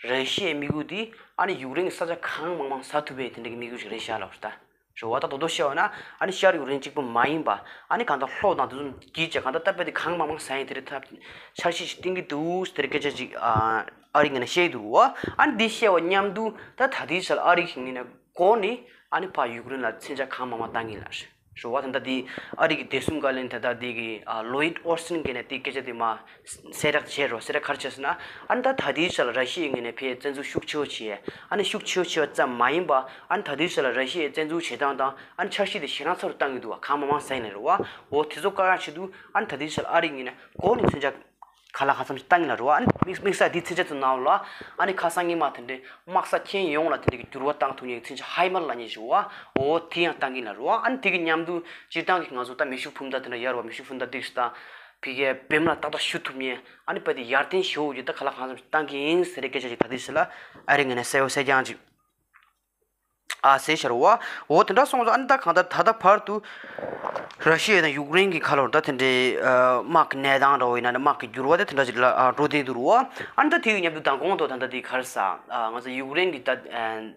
ར་ཤི་ཡའི་དམིགས་ཡུལ་དེ་ཨ་ནི་ཡུཀ་རེན་གྱི་ས་ཆ་གང་མང་མང་ཟ་ཐུབ་པའི་དེ་འདྲ་གི་དམིགས་ཡུལ་ཞིག་རེད་ཤག་ལབ་རེད་ད། རེད་བ། ད་དོ་དོ་བཤད་པ་ན་ཨ་ནི་ཤར་ཡུཀ་རེན་གཅིག་པུ་མ་ཡིན་པ། ཨ་ནི་གང་ལྟར་ལྷོ་དང་དེ་ཚོ་གིས་བྱས་གང་ལྟར་ད་དཔེ་དེ་གང་མང་མང་ཟ་ཡིན་དེ་རེད། ཐབས་འཆར་གཞི་ཞིག་བཏིང་གི་འདུག་དེ་རེད། སྐད་ཆ་ཅིག་ཨ་ཨ་རིའི་ངོས་ནས་བཤད་ཀྱི་འདུག་བ། ཨ་ནི་འདི་བཤད་པ་མཉམ་དུ་ད་ད་ལྟའི་ཆར་ཨ་རི་གི་ངོས་ནས་འགོ་ནས་ཨ་ནི་ཕར་ཡུཀ་རེན་ལ་མཚོན་ཆ་གང་མང་མང་བཏང་གི་ཡིན་ལབ་རེད། རེད་བ། ད་ལྟ་འདི་ཨ་རི་གི་བདེ་སྲུང་བཀའ་བློན་ད་ལྟ་འདི་གི་ཨ་ལོ་ཡིད་ཨོ་སི་ཊིན་གྱིས་ནས་འདི་སྐད་ཆ་འདི་མར་གསལ་བསྒྲགས་བྱས་རེད་བ། གསལ་བསྒྲགས་ག་རེ་བྱས་ཟེར་ན། ཨ་ནི་ད་ད་ལྟའི་ཆར་ལ་ར་ཤི་ཡའི་ངོས་ནས་ཕར་བཙན་འཛུལ་ཤུགས་ཆེ་བོ་བྱས། ཨ་ནི་ཤུགས་ཆེ་བོ་བྱས་པ་ཙམ་མ་ཡིན་པ། ཨ་ནི་ད་ལྟའི་ཆར་ལ་ར་ཤི་ཡའི་བཙན་འཛུལ་བྱེད་སྟངས་དང་ཨ་ནི་འཆར་གཞི་དེ་ཞེ་དྲག་ཚ་རུ་བཏང་གི་འདུག་བ། གང་མང་མང་ཟ་ཡིན་ལབ་རེད་བ། འོ་དེ་ཚོ་བཀག་ཡག་ཆེད་དུ་ཨ་ནི་ད་ལྟའི་ཆར་ལ་ཨ་རིའི་ངོས་ནས་འགོ་ནས་མཚོན་ཆ་ག་ལ་གང་འཚམ་ཞིག་བཏང་གི་ཡིན་ལབ་རེད་བ། ཨ་ནི་དམིགས་དམིགས་བསལ་འདི་མཚོན་ཆ་ཚོ་ནང་ལ་ཨ་ནི་ཁ་སང་ཉི་མ་དེ་འདྲའི་དམག་ས་ཁྱོན་ཡོངས་ལ་དེ་འདྲའི་འགྱུར་བ་བཏང་ཐུབ་མཁན་གྱི་མཚོན་ཆ་ཧའི་མར་ལབ་མཁན་ཞིག་བ། འོ་དེ་ཡང་བཏང་གི་ཡིན་ལབ་རེད་བ། ཨ་ནི་དེ་གི་མཉམ་དུ་སྤྱིར་བཏང་གི་ང་ཚོ་ད་མེ་ཤུགས་འཕུར་མདའ་དེ་འདྲ་ཡོད་རེད་བ། མེ་ཤུགས་འཕུར་མདའ་འདི་ཞིག་དང་ཕ་གིའི་བེམ་ལ་ཏག་ཏག་གཞུ་ཐུབ་མཁན། ཨ་ནི་དཔེ་དེ་ཡར་ཐོན་ཞེ་པོ་ཅིག་ད་ག་ལ་གང་འཚམ་ཞིག་བཏང་གི་ཡིན་ཟེར་བའི་སྐད་ཆ་ཞིག་ད་ལྟའི་ཆར་ལ་ཨ་རིའི་ངོས་ནས་གསལ་པོ་གསལ་རྐྱང་ཅིག་ཨ་ཟེར་བཞག་རེད་བ། འོ་དེ་འདྲ་སོང་ཙང་ཨ་ནི་ད་གང་ལྟར་ད་ལྟ་བར་དུ་ར་ཤི་ཡ་དང་ཡུཀ་རེན་གྱི་ཁ་ལོར་ད་དེ་འདྲའི་ཨ་དམག་གི་གནས་སྟངས་འདྲ་བོ་ཡིན་ན་དམག་གི་འགྱུར་བ་དེ་དེ་འདྲ་ཞིག་ལ་ཨ་འགྲོ་བསྡད་འདུག་རེད་བ། ཨ་ནི་ད་དེ་ཡི་མཉམ་དུ་མདང་དགོང་དུ་ད་ལྟ་དེ་ག་རེ་ཟ། ཨ་ང་ཚོ་ཡུཀ་རེན་གྱི་ད་ཨ་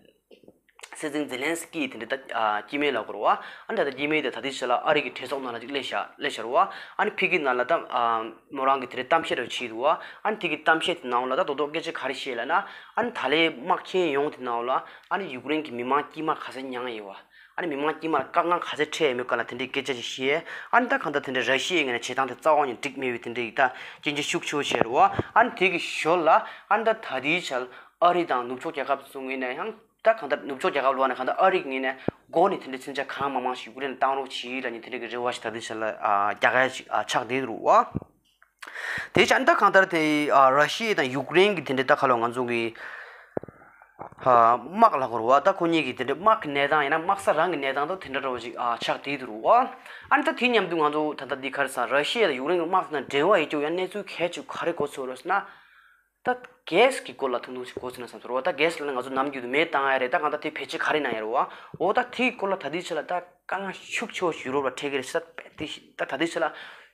སྲིད་འཛིན་ཛེ་ལན་སི་ཀི་དེ་འདྲ་ད་ཨ་སྐྱེ་དམན་ལབ་དགོས་རེད་བ། ཨ་ནི་ད་ལྟ་སྐྱེ་དམན་དེ་ད་ལྟའི་ཆ་ལ་ཨ་རི་གི་གྲོས་ཚོགས་ནང་ལ་ཅིག་སླེབས་ཤག་སླེབས་ཤག་རེད་བ། ཨ་ནི་ཕ་གི་ནང་ལ་ད་ཨ་མོ་རང་གི་དེ་འདྲའི་གཏམ་བཤད་རེ་བྱས་འདུག་བ། ཨ་ནི་དེ་གི་གཏམ་བཤད་དེ་ནང་ལ་ད་རྡོག་རྡོག་སྐད་ཆ་ག་རེ་བཤད་ལབ་ན། ཨ་ནི་ད་ལོའི་དམག་ཁྱོན་ཡོངས་དེ་ནང་ལ་ཨ་ནི་ཡུཀ་རེན་གྱི་མི་མང་དཀྱུས་མ་ག་ཚད་མྱངས་ཡོད་བ། ཨ་ནི་མི་མང་དཀྱུས་མར་དཀའ་ངལ་ག་ཚད་འཕྲད་ཡོད་མེད་སྐོར་ལ་དེ་འདྲའི་སྐད་ཆ་ཅིག་བཤད། ཨ་ནི་ད་གང་ལྟར་དེ་འདྲའི་ར་ཤི་ཡའི་ངོས་ནས་བྱེད་སྟངས་དེ་རྩ་བ་ཉིད་འགྲིག་མེད་པའི་དེ་འདྲའི་ད་སྐྱོན་བརྗོད་ཤུགས་ཆེ་བོ་བྱས་རེད་བ། ཨ་ནི་དེ་གི་ཞོར་ལ་ཨ་ནི་ད་ད་ལྟའི་ཆར་ཨ་རི་དང་ནུབ་ཕྱོགས་རྒྱལ་ཁབ་ཚོ་ངོས་ནས་ཡང་ད་གང་ལྟར་ནུབ་ཕྱོགས་རྒྱལ་ཁབ་ལབ་ན་གང་ལྟར་ཨ་རི་གི་ངོས་ནས་འགོ་ནས་དེ་འདྲའི་མཚོན་ཆ་གང་མང་མང་ཞིག་ཡུཀ་རེན་ལ་བཏང་རོགས་བྱེད་ལབ་ནས་དེ་འདྲའི་གི་རེ་བ་ཞིག་ད་ལྟའི་ཆར་ལ་ཨ་རྒྱག་ཡ་ཞིག་ཨ་ཆགས་བསྡད་འདུག་བ། དེ་བྱས་ད་གང་ལྟར་དེ་ཨ་ར་ཤི་ཡ་དང་ཡུཀ་རེན་གྱི་དེ་འདྲའི་ད་ཁ་ལོ་ང་ཚོ་གི་ཨ་དམག་ལ་གོ་ར་བ། ད་ཁོ་གཉིས་ཀྱི་དེ་འདྲའི་དམག་གི་གནས་སྟངས་ཡིན་ན་དམག་ས་རང་གི་གནས་སྟངས་དང་དེ་འདྲ་འདྲ་བོ་ཞིག་ཨ་ཆགས་བསྡད་འདུག་བ། ཨ་ནི་ད་དེ་མཉམ་དུ་ང་ཚོ་ད་ལྟ་འདི་ག་རེ་ཟ། ར་ཤི་ཡ་དང་ཡུཀ་རེན་གྱི་དམག་དང་འབྲེལ་བ་ཡོད་རྒྱུ་ཡང་གནས་ཚུལ་གལ་ཆེ་ག་རེ་གོ་ཚོད་རེད་ཟེར་ན། ད་གྷེ་སི་གི་སྐོར་ལ་ཐུང་ཐུང་ཞིག་གོ་ཚོད་ན་བསམ་ཚོར་བ། ད་གྷེ་སི་ལ་ང་ཚོ་ནམ་རྒྱུན་དུ་མེ་བཏང་ཡ་རེད། ད་གང་ལྟར་དེ་བེད་སྤྱོད་ག་རེ་གནང་ཡ་རེད་བ། འོ་ད་དེའི་སྐོར་ལ་ད་ལྟའི་ཆ་ལ་ད་དཀའ་ངལ་ཤུགས་ཆེ་བོ་ཞིག་ཡུ་རོབ་ལ་འཕྲད་ཀྱི་རེད་ཟེར། དཔེ་དེ་ཞིག་ད་ད་ལྟའི་ཆ་ལ་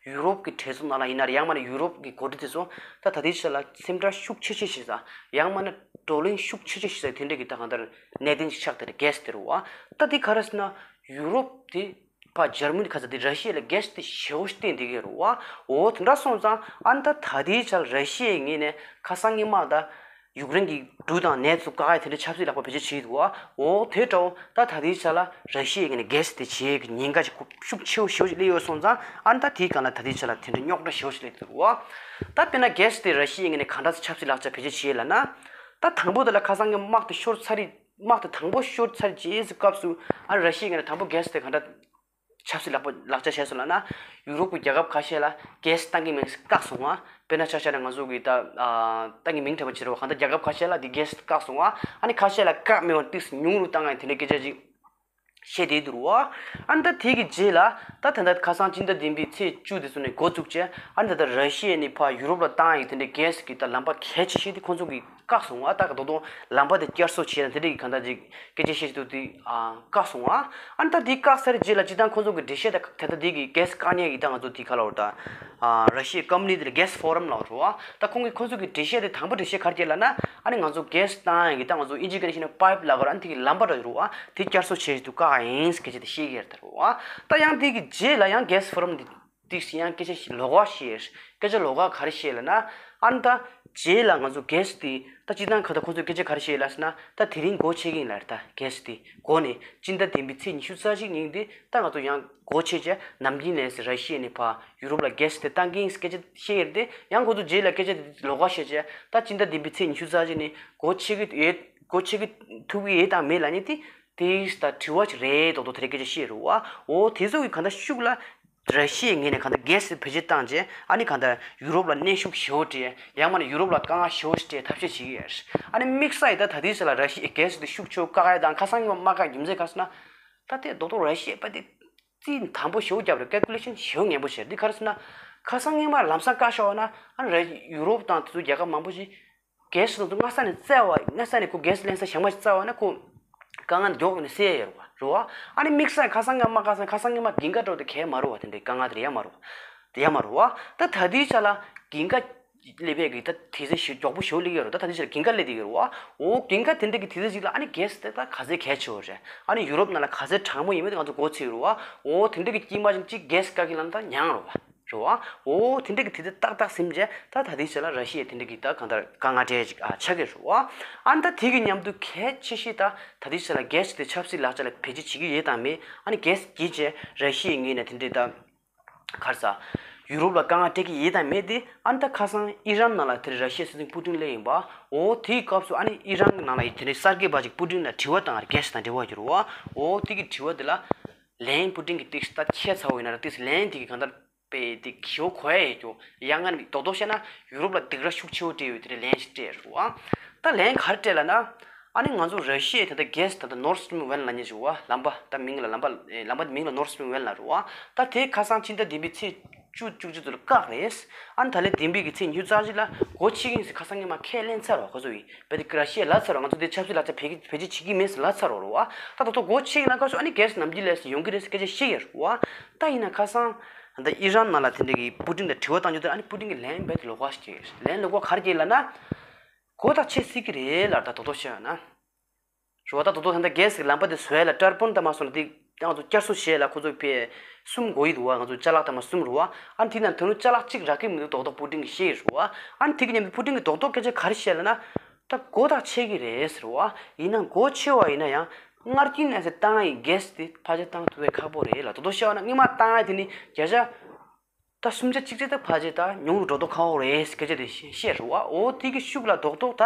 ཡུ་རོབ་ཀྱི་གྲོས་ཚོགས་ནང་ལ་ཡིན་ན་རེད། ཡང་མིན་ན་ཡུ་རོབ་ཀྱི་འགོ་ཁྲིད་དེ་ཚོ་ད་ད་ལྟའི་ཆ་ལ་སེམས་ཁྲལ་ཤུགས་ཆེ་ཆེ་ཞིག་ཟ། ཡང་མིན་ན་བགྲོ་གླེང་ཤུགས་ཆེ་ཆེ་ཞིག་ཟ། དེ་འདྲ་གི་ད་གང་ལྟར་གནད་དོན་ཞིག་ཆགས་བསྡད་རེད། གྷེ་སི་དེ་རེད་བ། ད་དེ་ག་རེ་ཟེར་ན་ཡུ་རོབ་དེ་ཕ་འཇར་མ་ནི་ཁ་ས་དེ་ར་ཤི་ཡ་ལ་གྷེ་སི་དེ་ཞེ་བོ་ཞིག་བཏིང་བསྡད་ཀྱི་རེད་བ། འོ་དེ་འདྲ་སོང་ཙང་ཨ་ནི་ད་ད་ལྟའི་ཆ་ལ་ར་ཤི་ཡའི་ངོས་ནས་ཁ་སང་ཉི་མ་ད་ཡུཀ་རེན་གྱི་འབྲུ་དང་ནས་ཚོ་བཀག་ཡ་དེ་འདྲ་ཆབ་སྲིད་ལག་པ་བེད་སྤྱོད་བྱས་འདུག་བ། འོ་དེ་འདྲ་བོ་ད་ད་ལྟའི་ཆ་ལ་ར་ཤི་ཡའི་ངོས་ནས་གྷེ་སི་དེ་བྱེད་ཀྱི་ཉེན་ཁ་ཞིག་ཤུགས་ཆེ་བོ་ཞེ་བོ་ཞིག་སླེབས་ཡོད་སོང་ཙང་ཨ་ནི་ད་དེའི་སྒང་ལ་ད་ལྟའི་ཆ་ལ་དེ་འདྲ་རྙོག་དྲ་ཞེ་བོ་ཞིག་སླེབས་འདུག་བ། ད་དཔེར་ན་གྷེ་སི་དེ་ར་ཤི་ཡའི་ངོས་ནས་གང་འདྲ་ཆབ་སྲིད་ལག་ཆ་བེད་སྤྱོད་བྱས་ལབ་ན། ད་དང་པོ་དེ་ལ་ཁ་སང་གི་དམག་དེ་ཤོར་ཚར་རེད། དམག་དེ་དང་པོ་ཤོར་ཚར་རྗེས་སུ་སྐབས་སུ་ཨ་ར་ཤི་ཡའི་ངོས་ནས་དང་པོ་གྷེ་སི་དེ་ག་འདྲ་ཆབ་སྲིད་ལག་པ་ལག་ཆ་བྱས་སོང་ལབ་ན། ཡུ་རོབ་ཀྱི་རྒྱལ་ཁབ་ཁ་ཤས་ལ་གྷེ་སི་བཏང་གི་མེད་བཀག་སོང་ང་། དཔེར་ན་ཆ་བཞག་ན་ང་ཚོ་གི་ད་ཨ་བཏང་གི་མིང་དྲན་པ་བྱེད་རོགས། གང་ལྟར་རྒྱལ་ཁབ་ཁ་ཤས་ལ་དེ་གྷེ་སི་བཀག་སོང་ང་། ཨ་ནི་ཁ་ཤས་ལ་བཀག་མེད་པར་ཏོག་ཙམ་ཉུང་རུ་བཏང་ང་དེ་འདྲའི་སྐད་ཆ་ཅིག་བཤད་བསྡད་འདུག་བ། ཨ་ནི་ད་དེ་གི་རྗེས་ལ་ད་ད་ལྟ་ཁ་སང་སྤྱི་ཟླ་བདུན་པའི་ཚེས་བཅུ་དེ་ཚོ་ནས་འགོ་བཙུགས་བྱས། ཨ་ནི་ད་ལྟ་ར་ཤི་ཡ་ནས་ཕར་ཡུ་རོབ་ལ་བཏང་ཡ་གི་དེ་འདྲའི་གྷེ་སི་གི་ད་ལམ་པ་གལ་ཆེ་ཤོས་དེ་ཁོང་ཚོ་གི་བཀག་སོང་བ། ད་ག་དོ་དོ་ལམ་པ་དེ་བསྐྱར་གསོ་བྱས་ན་དེ་འདྲ་གི་གང་ལྟར་ཅིག་སྐད་ཆ་བཤད་ཀྱི་འདུག་དེ་ཨ་བཀག་སོང་བ། ཨ་ནི་ད་དེ་བཀག་ཚར་རྗེས་ལ་སྤྱིར་བཏང་ཁོང་ཚོ་གི་འགྲེལ་བཤད་ད་ད་ལྟ་དེ་གི་གྷེ་སི་བཀག་ཉེས་ཀྱི་ད་ང་ཚོ་དེ་ག་ལ་བར་ད་ཨ་ར་ཤི་ཡའི་ཀམ་པ་ནི་དེ་ལ་གྷེ་སི་ཕོ་རམ་ལབ་རེད་བ། ད་ཁོང་གི་ཁོང་ཚོ་གི་འགྲེལ་བཤད་དེ་དང་པོ་འགྲེལ་བཤད་ག་རེ་བྱས་ལབ་ན། ཨ་ནི་ང་ཚོ་གྷེ་སི་བཏང་ཡ་གི་ད་ང་ཚོ་དབྱིན་ཇིའི་སྐད་ནས་བཤད་ན་པའིབ་ལབ་དགོས་རེད། ཨ་ནི་དེ་གི་ལམ་པ་འདྲ་ཡོད་རེད་བ། དེ་བསྐྱར་གསོ་བྱེད་ཀྱི་འདུག་བཀག་ཡ་ཡིན་སྐད་ཆ་དེ་བཤད་ཀྱི་ཡོད་རེད་བ། ད་ཡང་དེ་གི་རྗེས་ལ་ཡང་གྷེ་སི་ཕོ་རམ་དེ་ཏིག་ཙམ་ཡང་སྐད་ཆ་ཞིག་ལོགས་ཀ་བཤད། སྐད་ཆ་ལོགས་ཀ་ག་རེ་བཤད་ལབ་ན། ཨ་ནི་ད་རྗེས་ལ་ང་ཚོ་གྷེ་སི་དེ་ད་སྤྱིར་བཏང་ཁ་ད་ཁོང་ཚོས་སྐད་ཆ་ག་རེ་བཤད་ལབ་ཟེར་ན། ད་དེ་རིང་སྒོ་ཕྱེ་གི་ཡིན་ལབ་རེད། ད་གྷེ་སི་དེ་སྒོ་ནས་སྤྱི་ཟླ་བདུན་པའི་ཚེས་ཉི་ཤུ་རྩ་གཅིག་ཉིན་དེ་ད་ང་ཚོ་ཡང་སྒོ་ཕྱེ་བྱས་ནམ་རྒྱུན་ལས་སི་ར་ཤི་ཡ་ནས་ཕར་ཡུ་རོབ་ལ་གྷེ་སི་དེ་བཏང་གི་ཡིན་སྐད་ཆ་བཤད་ཡོད་རེད་དེ། ཡང་ཁོང་ཚོ་རྗེས་ལ་སྐད་ཆ་དེ་ལོགས་ཀ་བཤད་བྱས། ད་སྤྱི་ཟླ་བདུན་པའི་ཚེས་ཉི་ཤུ་རྩ་གཅིག་ནས་སྒོ་ཕྱེ་གི་ཡོད། སྒོ་ཕྱེ་གི་ཐུབ་ཀྱི་ཡོད་དང་མེད་ལབ་མཁན་དེ་དེ་ད་དྲི་བ་ཅིག་རེད། མདོག་མདོག་དེ་འདྲ་སྐད་ཆ་བཤད་རེད་བ། འོ་དེ་ཚོ་གི་གང་ལྟར་ཤུགས་ལ་ར་ཤི་ཡའི་ངོས་ནས་གང་ལྟར་གྷེ་སི་བེད་སྤྱོད་བཏང་བྱས། ཨ་ནི་གང་ལྟར་ཡུ་རོབ་ལ་གནོན་ཤུགས་ཞེ་པོ་སྤྲད། ཡང་མིན་ན་ཡུ་རོབ་ལ་དཀའ་ངལ་ཞེ་པོ་ཞིག་སྤྲད་ཐབས་ཤེས་བྱེད་ཀྱི་ཡོད། ཨ་ནི་དམིགས་བསལ་ཡིན་ད་ད་ལྟའི་ཆ་ལ་ར་ཤི་ཡའི་གྷེ་སི་དེ་ཤུགས་ཆེ་བོ་བཀག་ཡ་དང་ཁ་སང་ཉི་མ་མ་བཀག་རྒྱུ་མཚན་ག་རེ་ཟེར་ན། ད་དེ་རྡོག་རྡོག་ར་ཤི་ཡས་པ་དེ་རྩིས་དམ་པོ་ཞེ་པོ་བརྒྱབ་རེད། ཀལ་ཀུ་ལེ་ཤན་ཞེ་པོ་ངན་པོ་བྱས་རེད། དེ་ག་རེ་ཟེར་ན། ཁ་སང་ཉི་མ་ལམ་སང་བཀག་ཤོག་ན། ཨ་ནི་ར་ཡུ་རོབ་དང་དེ་ཚོ་རྒྱལ་ཁབ་མང་པོ་ཞིག་གྷེ་སི་དེ་ཚོ་སྔ་ས་ནས་བཙལ་བ། སྔ་ས་ནས་ཁོ་གྷེ་སི་ལེན་ས་གཞན་པ་ཞིག་བཙལ་བ་ན་ཁོ་དཀའ་ངལ་མགྱོགས་ནས་སེལ་ཡ་ཡོད་རེད་བ། རེད་བ། ཨ་ནི་དམིགས་བསལ་ཁ་སང་ཉི་མ་ཁ་སང་ཁ་སང་ཉི་མ་གིན་ག་འགྲོ་དེ་གས་མ་རེད་བ། དེ་འདྲའི་དཀའ་ངལ་དེ་ཡ་མ་རེད་བ། དེ་ཡ་མ་རེད་བ། ད་ད་ལྟའི་ཆ་ལ་གིན་ག་ སླེབས་པའི་གི་ད་དུས་ཚོད་ཞིག་མགྱོགས་པོ་ཞིག་སླེབས་ཀྱི་ཡོད་རེད། ད་ད་ལྟའི་ཆར་གིང་ག་སླེབས་བསྡད་ཀྱི་རེད་བ། འོ་གིང་ག་དེ་འདྲ་གི་དུས་ཚོད་ཅིག་ལ་ཨ་ནི་གྷེ་སི་དེ་ད་ག་ཚད་གལ་ཆེ་བ་རེད། ཨ་ནི་ཡུ་རོབ་ནང་ལ་ག་ཚད་གྲང་མོ་ཡིན་མིན་དེ་ང་ཚོ་མགོ་ཚོས་ཀྱི་རེད་བ། འོ་དེ་འདྲ་གི་དཀྱིལ་མ་ཅིག་གཅིག་གྷེ་སི་བཀག་གི་ལབ་ན་ད་མྱངས་རེད་བ། རེད་བ། འོ་དེ་འདྲ་གི་དུས་ཚོད་ཏག་ཏག་ཟིན་རྗེས་ད་ད་ལྟའི་ཆར་ལ་ར་ཤི་ཡས་དེ་འདྲ་གི་ད་གང་ལྟར་དཀའ་ངལ་འཕྲད་ཅིག་ཨ་ཆགས་ཀྱི་རེད་བ། ཨ་ནི་ད་དེ་གི་མཉམ་དུ་གལ་ཆེ་ཤོས་ད་ད་ལྟའི་ཆར་ལ་གྷེ་སི་དེ་ཆབ་སྲིད་ལག་ཆ་ལ་བེད་སྤྱོད་བྱེད་ཀྱི་ཡོད་དམ་མེད། ཨ་ནི་གྷེ་སི་བརྒྱུད་བྱས་ར་ཤི་ཡའི་ངོས་ནས་དེ་འདྲའི་ད། ག་རེ་ཟ། ཡུ་རོབ་ལ་དཀའ་ངལ་སྤྲད་ཀྱི་ཡོད་དམ་མེད་དེ། ཨ་ནི་ད་ཁ་སང་ཨི་རན་ནང་ལ་དེ་རིང་ར་ཤི་ཡའི་སྲིད་འཛིན་པུ་ཏིན་སླེབས་ཡིན་པ། འོ་དེའི་སྐབས་སུ་ཨ་ནི་ཨི་རན་གྱི་ནང་ལ་དེ་རིང་གསར་འགོད་པ་ཅིག་པུ་ཏིན་ལ་དྲི་བ་བཏང་བར་གྷེ་སི་དང་འབྲེལ་བ་ཡོད་རེད་བ། འོ་དེ་གི་དྲི་བ་དེ་ལ། ལན་པུ་ཏིན་གྱིས་ཏིག་ད་ཁྱད་མཚར་བོ་ཡིན་ན་ར་ཏིག་ལན་དེ་གི་གང་ལྟར་པའི་དེ་ཞེ་པོ་གོ་ཡ་ཡོད་རྒྱུ། ཡང་ང་རྡོག་རྡོག་བཤད་ན་ཡུ་རོབ་ལ་སྡིགས་ར་ཤུགས་ཆེ་བོ་སྤྲད་ཡོད་དེ་རིང་ལན་ཞིག་སྤྲད་རེད་བ། ད་ལན་ག་རེ་སྤྲད་ལབ་ན། ཨ་ནི་ང་ཚོ་ར་ཤི་ཡའི་ད་ལྟ་གྷེ་སི་ད་ལྟ་Nord Stream one ལབ་མཁན་ཞིག་བ། ལམ་པ་ད་མིང་ལ་ལམ་པ་ཨེ་ལམ་པ་མིང་ལ་Nord Stream one ལབ་རེད་བ། ད་དེ་ཁ་སང་ཕྱི་ཟླ་བདུན་པའི་ཚེས་བཅུ་བཅུ་གཅིག་ཚོ་ལ་བཀག་རེད། ཨ་ནི་ད་ལན་བདུན་པའི་གི་ཚེས་ཉི་ཤུ་རྩ་གཅིག་ལ་སྒོ་ཕྱེ་གི་ཡིན་ཟེར་ཁ་སང་ཉི་མ་ཁས་ལེན་ཚར་བ། ཁོ་ཚོ་ཡིས་རྦད་དེ་ར་ཤི་ཡས་ལབ་ཚར་བ། ང་ཚོ་དེ་ཆབ་སྲིད་ལག་ཆ་བེད་བེད་སྤྱོད་བྱེད་ཀྱི་མེད་ཟེར་ལབ་ཚར་བ་རེད་བ། ད་ད་དུང་སྒོ་ཕྱེ་གི་ཡིན་ན་སྐབས་སུ་ཨ་ནི་གྷེ་སི་ནམ་རྒྱུན་ལས་སུ་ཡོང་གི་རེད་ཟེར་སྐད་ཆ་བཤད་ཡོད་རེད་བ། ད་ཡིན་ན་ཁ་སང་ད་ཨི་རན་ནང་ལ་དེ་འདྲ་གི་པུ་ཏིན་ལ་དྲི་བ་བཏང་རྒྱུ་དེ། ཨ་ནི་པུ་ཏིན་གྱིས་ལན་རྦད་དེ་ལོགས་ཀ་ཞིག་བྱས། ལན་ལོགས་ཀ་ག་རེ་བྱས་ལབ་ན། སྒོ་ད་ཕྱེ་སྲིད་ཀྱི་རེད་ལབ། ད་རྡོག་རྡོག་བཤད་ཡོད་ན། རེད་བ། ད་རྡོག་རྡོག་ད་ལྟ་གྷེ་སི་གི་ལམ་པ་དེ་བཟོ་ཡ་ལ་ཀར་བོན་ད་མ་སོང་ལ་དེ་ང་ཚོ་བསྐྱར་གསོ་བྱེད་ཡ་ལ་ཁོ་ཚོ་ཕར་གསུམ་དགོས་ཀྱི་འདུག་བ། ང་ཚོ་ཅ་ལག་ད་མ་གསུམ་རེད་བ། ཨ་ནི་དེ་ནང་དོན་ལུ་ཅ་ལག་གཅིག་རག་གི་མི་འདུག་རྡོག་རྡོག་པུ་ཏིན་གྱིས་བཤད་ཡོད་རེད་བ། ཨ་ནི་དེ་གི་མཉམ་དུ་པུ་ཏིན་གྱིས་རྡོག་རྡོག་སྐད་ཆ་ག་རེ་བཤད་ལབ་ན། ད་སྒོ་ད་ཕྱེ་གི་རེད་ཟེར་བ། ཡིན་ན་སྒོ་ཕྱེ་བ་ཡིན་ན་ཡང་སྔར་རྒྱུན་ནས་བཏང་ཡི་གྷེ་སི་དེ་ཕལ་ཆེར་བཏང་ཐུབ་པའི་ཁག་པོ་རེད་ལབ། རྡོག་རྡོག་བཤད་པ་ན་སྔོན་མ་བཏང་ཡ་དེ་ནི་བརྒྱ་ཆ། ད་གསུམ་ཆ་གཅིག་བྱས་ད་ཕལ་ཆེར་ད་ཉུང་རུ་འགྲོ་མདོག་ཁ་པོ་རེད་སྐད་ཆ་དེ་བཤད་བཤད་རེད་བ། འོ་དེ་གི་ཤུགས་ལ་རྡོག་རྡོག་ད་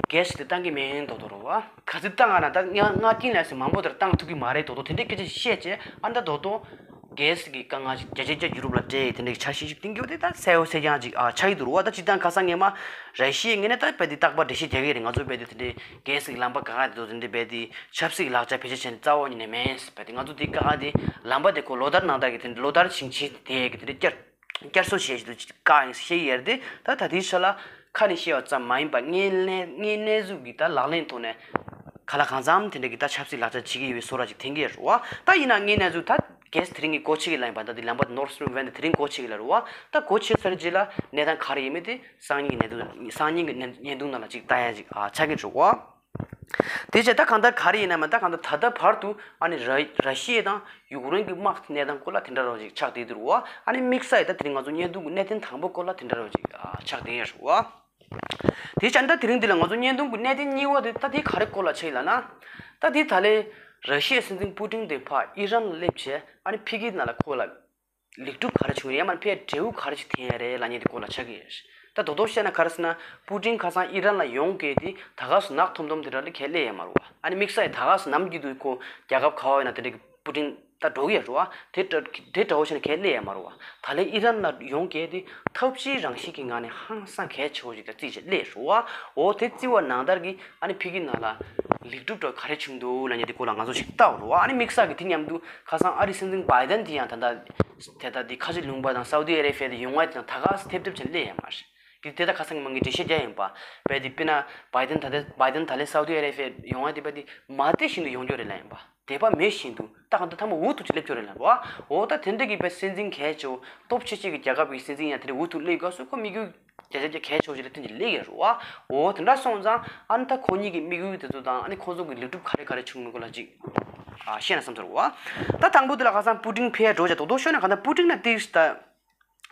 གྷེ་སི་དེ་བཏང་གི་མིན་རྡོག་རྡོག་རེད་བ། ག་ཚོད་བཏང་ང་ན་ད་ང་ང་ཀིན་ལ་སི་མང་པོ་དེར་བཏང་ཐུབ་ཀྱི་མ་རེད། རྡོག་རྡོག་དེ་འདྲའི་སྐད་ཆ་བཤད་བྱས། ཨ་ད་རྡོག་རྡོག་གྷེ་སི་གི་དཀའ་ངལ་ཞིག་བརྒྱ་ཆ་བརྒྱ་ཡུ་རོབ་ལ་སྤྲད་དེ་འདྲའི་འཆར་གཞི་ཞིག་བཏིང་གི་ཡོད་དེ། ད་གསལ་པོ་གསལ་རྐྱང་ཅིག་ཨ་ཆགས་ཀྱི་འདུག་རེད་བ། ད་སྤྱིར་བཏང་ཁ་སང་ངས་མ་ར་ཤི་ཡའི་ངོས་ནས་ད་རྦད་དེ་རྟག་པར་འགྲེལ་བཤད་རྒྱག་གི་རེད། ང་ཚོ་རྦད་དེ་དེ་འདྲའི་གྷེ་སི་གི་ལམ་པ་ག་ག་དེ་ཚོ་དེ་འདྲའི་རྦད་དེ་ཆབ་སྲིད་ཀྱི་ལག་ཆ་བེད་སྤྱོད་བྱས་ནས་རྩ་བ་ཉིད་ནས་མེད་ཟེར། རྦད་དེ་ང་ཚོ་དེ་ག་ག་དེ་ལམ་པ་དེ་ཁོ་ལོ་ལྟར་ནང་ལྟར་གྱི་དེ་འདྲ་ལོ་ལྟར་བཞིན་བྱས་དེ་གི་དེ་འདྲ་བསྐྱར་བསྐྱར་གསོ་བྱས་བཞིན་དུ་བཀག་ཡིན་ཟེར་བཤད་ཡོད་རེད་དེ། ད་ད་ལྟའི་ཆ་ལ་ཁ་ནས་བཤད་པ་ཙམ་མ་ཡིན་པ་དངོས་གནས་དངོས་གནས་གཟུགས་ཀྱི་ད་ལག་ལེན་ཐོག་ནས་ག་ལ་གང་འཚམ་དེ་འདྲ་གི་ད་ཆབ་སྲིད་ལག་ཆ་བྱེད་ཀྱི་ཡོད་པའི་བཟོ་འདྲ་ཅིག་འཐེན་གྱི་ཡོད་རེད་བ། ད་ཡིན་ན་དངོས་གནས་གཟུགས་ད་གྷེ་སི་དེ་རིང་གི་སྒོ་ཕྱེ་གི་ལབ་ཡིན་པ། ད་དེ་ལམ་པ་Nord Stream one དེ་དེ་རིང་སྒོ་ཕྱེ་གི་ལབ་རེད་བ། ད་སྒོ་ཕྱེ་ཚར་རྗེས་ལ་གནས་སྟངས་ག་རེ་ཡིན་མིན་དེ་སང་ཉིན་གྱི་བརྙན་ཐུང་སང་ཉིན་གྱི་བརྙན་ཐུང་ནང་ལ་ཅིག་ལྟ་ཡ་ཅིག་ཨ་ཆགས་ཀྱི་འདུག་བ། དེ་བྱས་ད་གང་ལྟར་ག་རེ་ཡིན་ན་མ་ད་གང་ལྟར་ད་ལྟ་བར་དུ་ཨ་ནི་ར་ར་ཤི་ཡ་དང་ཡུཀ་རེན་གྱི་དམག་གི་གནས་སྟངས་སྐོར་ལ་དེ་འདྲ་རོ་ཅིག་ཆགས་བསྡད་འདུག་བ། ཨ་ནི་དམིགས་བསལ་ཡིན་ད་དེ་རིང་ང་ཚོ་བརྙན་ཐུང་གི་གནད་དོན་དང་པོ་སྐོར་ལ་དེ་འདྲ་རོ་ཅིག་ཨ་ཆགས་བསྡད་ཡོད་རེད་བ། དེ་བྱས་ད་དེ་རིང་འདི་ལ་ང་ཚོ་བརྙན་ཐུང་གི་གནད་དོན་གཉིས་པ་དེ་ད་དེ་ག་རེ་སྐོར་ལ་ཆགས་ཡིན་ལབ་ན། ད་དེ་ད་ལས་ར་ཤི་ཡའི་སྲིད་འཛིན་པུ་ཏིན་དེ་ཕར་ཨི་རན་ལ་སླེབས་བྱས་ཨ་ནི་ཕ་གིའི་ནང་ལ་ཁོ་ལ་ལེགས་གྲུབ་ག་རེ་བྱུང་ཡོད་ཡང་མིན་ཕར་འབྲས་བུ་ག་རེ་ཞིག་ཐོན་ཡ་རེད་ལབ་མཁན་དེ་སྐོར་ལ་ཆགས་ཀྱི་ཡོད། ད་རྡོག་རྡོག་བཤད་ན་ག་རེ་ཟེར་ན། པུ་ཏིན་ཁ་སང་ཨི་རན་ལ་ཡོང་གི་དེ་ད་ག་སུ་ནག་ཐོམ་ཐོམ་དེ་འདྲ་ལ་ཁས་སླེབས་ཡ་མ་རེད་བ། ཨ་ནི་དམིགས་བསལ་ད་ག་སུ་ནམ་རྒྱུན་དུ་ཁོ་རྒྱལ་ཁབ་ག་བ་ཡིན་ན་དེ་འདྲ་གི་པུ་ཏིན་ད་འགྲོ་གི་ཡ་རེད་བ། དེ་འདྲ་དེ་འདྲ་བོ་བྱས་ན་ཁས་སླེབས་ཡ་མ་རེད་བ། ད་ལན་ཨི་རན་ལ་ཡོང་གི་དེ་ཐབས་ཇུས་རང་བཞིན་གྱི་ངང་ནས་ཧང་སང་གལ་ཆེ་བོ་ཞིག་ད་བརྩིས་བྱས་སླེབས་རེད་བ། འོ་དེ་བརྩི་བ་ནང་ལྟར་གྱི་ཨ་ནི་ཕ་གི་ནང་ལ་ལེགས་གྲུབ་འདྲ་ག་རེ་བྱུང་འདུག་ལབ་མཁན་དེ་སྐོར་ལ་ང་ཚོ་ཞིག་ལྟ་བ་རེད་བ། ཨ་ནི་དམིགས་བསལ་གྱི་དེ་མཉམ་དུ་ཁ་སང་ཨ་རིའི་སྲིད་འཛིན་བྷའི་ཏན་དེ་ཡང་ད་ལྟ་དེ་ལྟ་དེ་ཁ་ཆེ་ལུང་པ་དང་སའུ་ཏི་ཨ་རེ་བྷི་ཡ་དེ་ཡོང་བ་དེ་དང་ད་ག་སེ་ཐེབས་ཐེབས་བྱས་ནས་སླེབས་ཡོད་མ་རེད། དེ་དེ་ད་ཁ་སང་གི་མང་གི་འགྲེལ་བཤད་རྒྱག་ཡིན་པ། བས་དེ་དཔེར་ན་བྷའི་ཏན་ད་ལྟ་བྷའི་ཏན་ད་ལན་སའུ་ཏི་ཨ་རེ་བྷི་ཡ་ཡོང་བ་དེ་བས་དེ་མ་བསྡད་བཞིན་དུ་ཡོང་རྒྱུ་རེད་ལབ་ཡིན་པ། དེ་བ་མེད་བཞིན་དུ་ད་གང་ལྟར་ཐ་མ་འུ་ཐུག་ཅིག་སླེབས་ཀྱི་ཡོད་རེད་ལབ་ཡིན་པ། འོ་ད་དེ་འདྲ་གི་བས་སྲིད་འཛིན་གལ་ཆེ་བོ་སྟོབས་ཆེ་ཤོས་ཀྱི་རྒྱལ་ཁབ་ཀྱི་སྲིད་འཛིན་ཡང་དེ་འདྲ་འུ་ཐུག་སླེབས་སྐབས་སུ་ཁོ་དམིགས་ཡུལ་བརྒྱ་ཆ་བརྒྱ་གལ་ཆེ་བོ་ཞིག་ལ་བརྟེན་ཅིག་སླེབས་ཡོད་རེད་བ། འོ་དེ་འདྲ་སོང་ཙང་ཨ་ནི་ད་ཁོ་གཉིས་ཀྱི་དམིགས་ཡུལ་དེ་ཚོ་དང་ཨ་ནི་ཁོ་ཚོ་གི་ལེགས་གྲུབ་ག་རེ་ག་རེ་བྱུང་མིན་སྐོར་ལ་ཅིག་ཨ་བཤད་ན་བསམ་ཚོར་བ། ད་དང་པོ་དེ་ལ་ཁ་སང་པུ་ཏིན་ཕེབས་འགྲོ་བྱ་རྡོག་རྡོག་ཤོད་ན་ག་ད་པུ་ཏིན་ན་ཏིག་ད་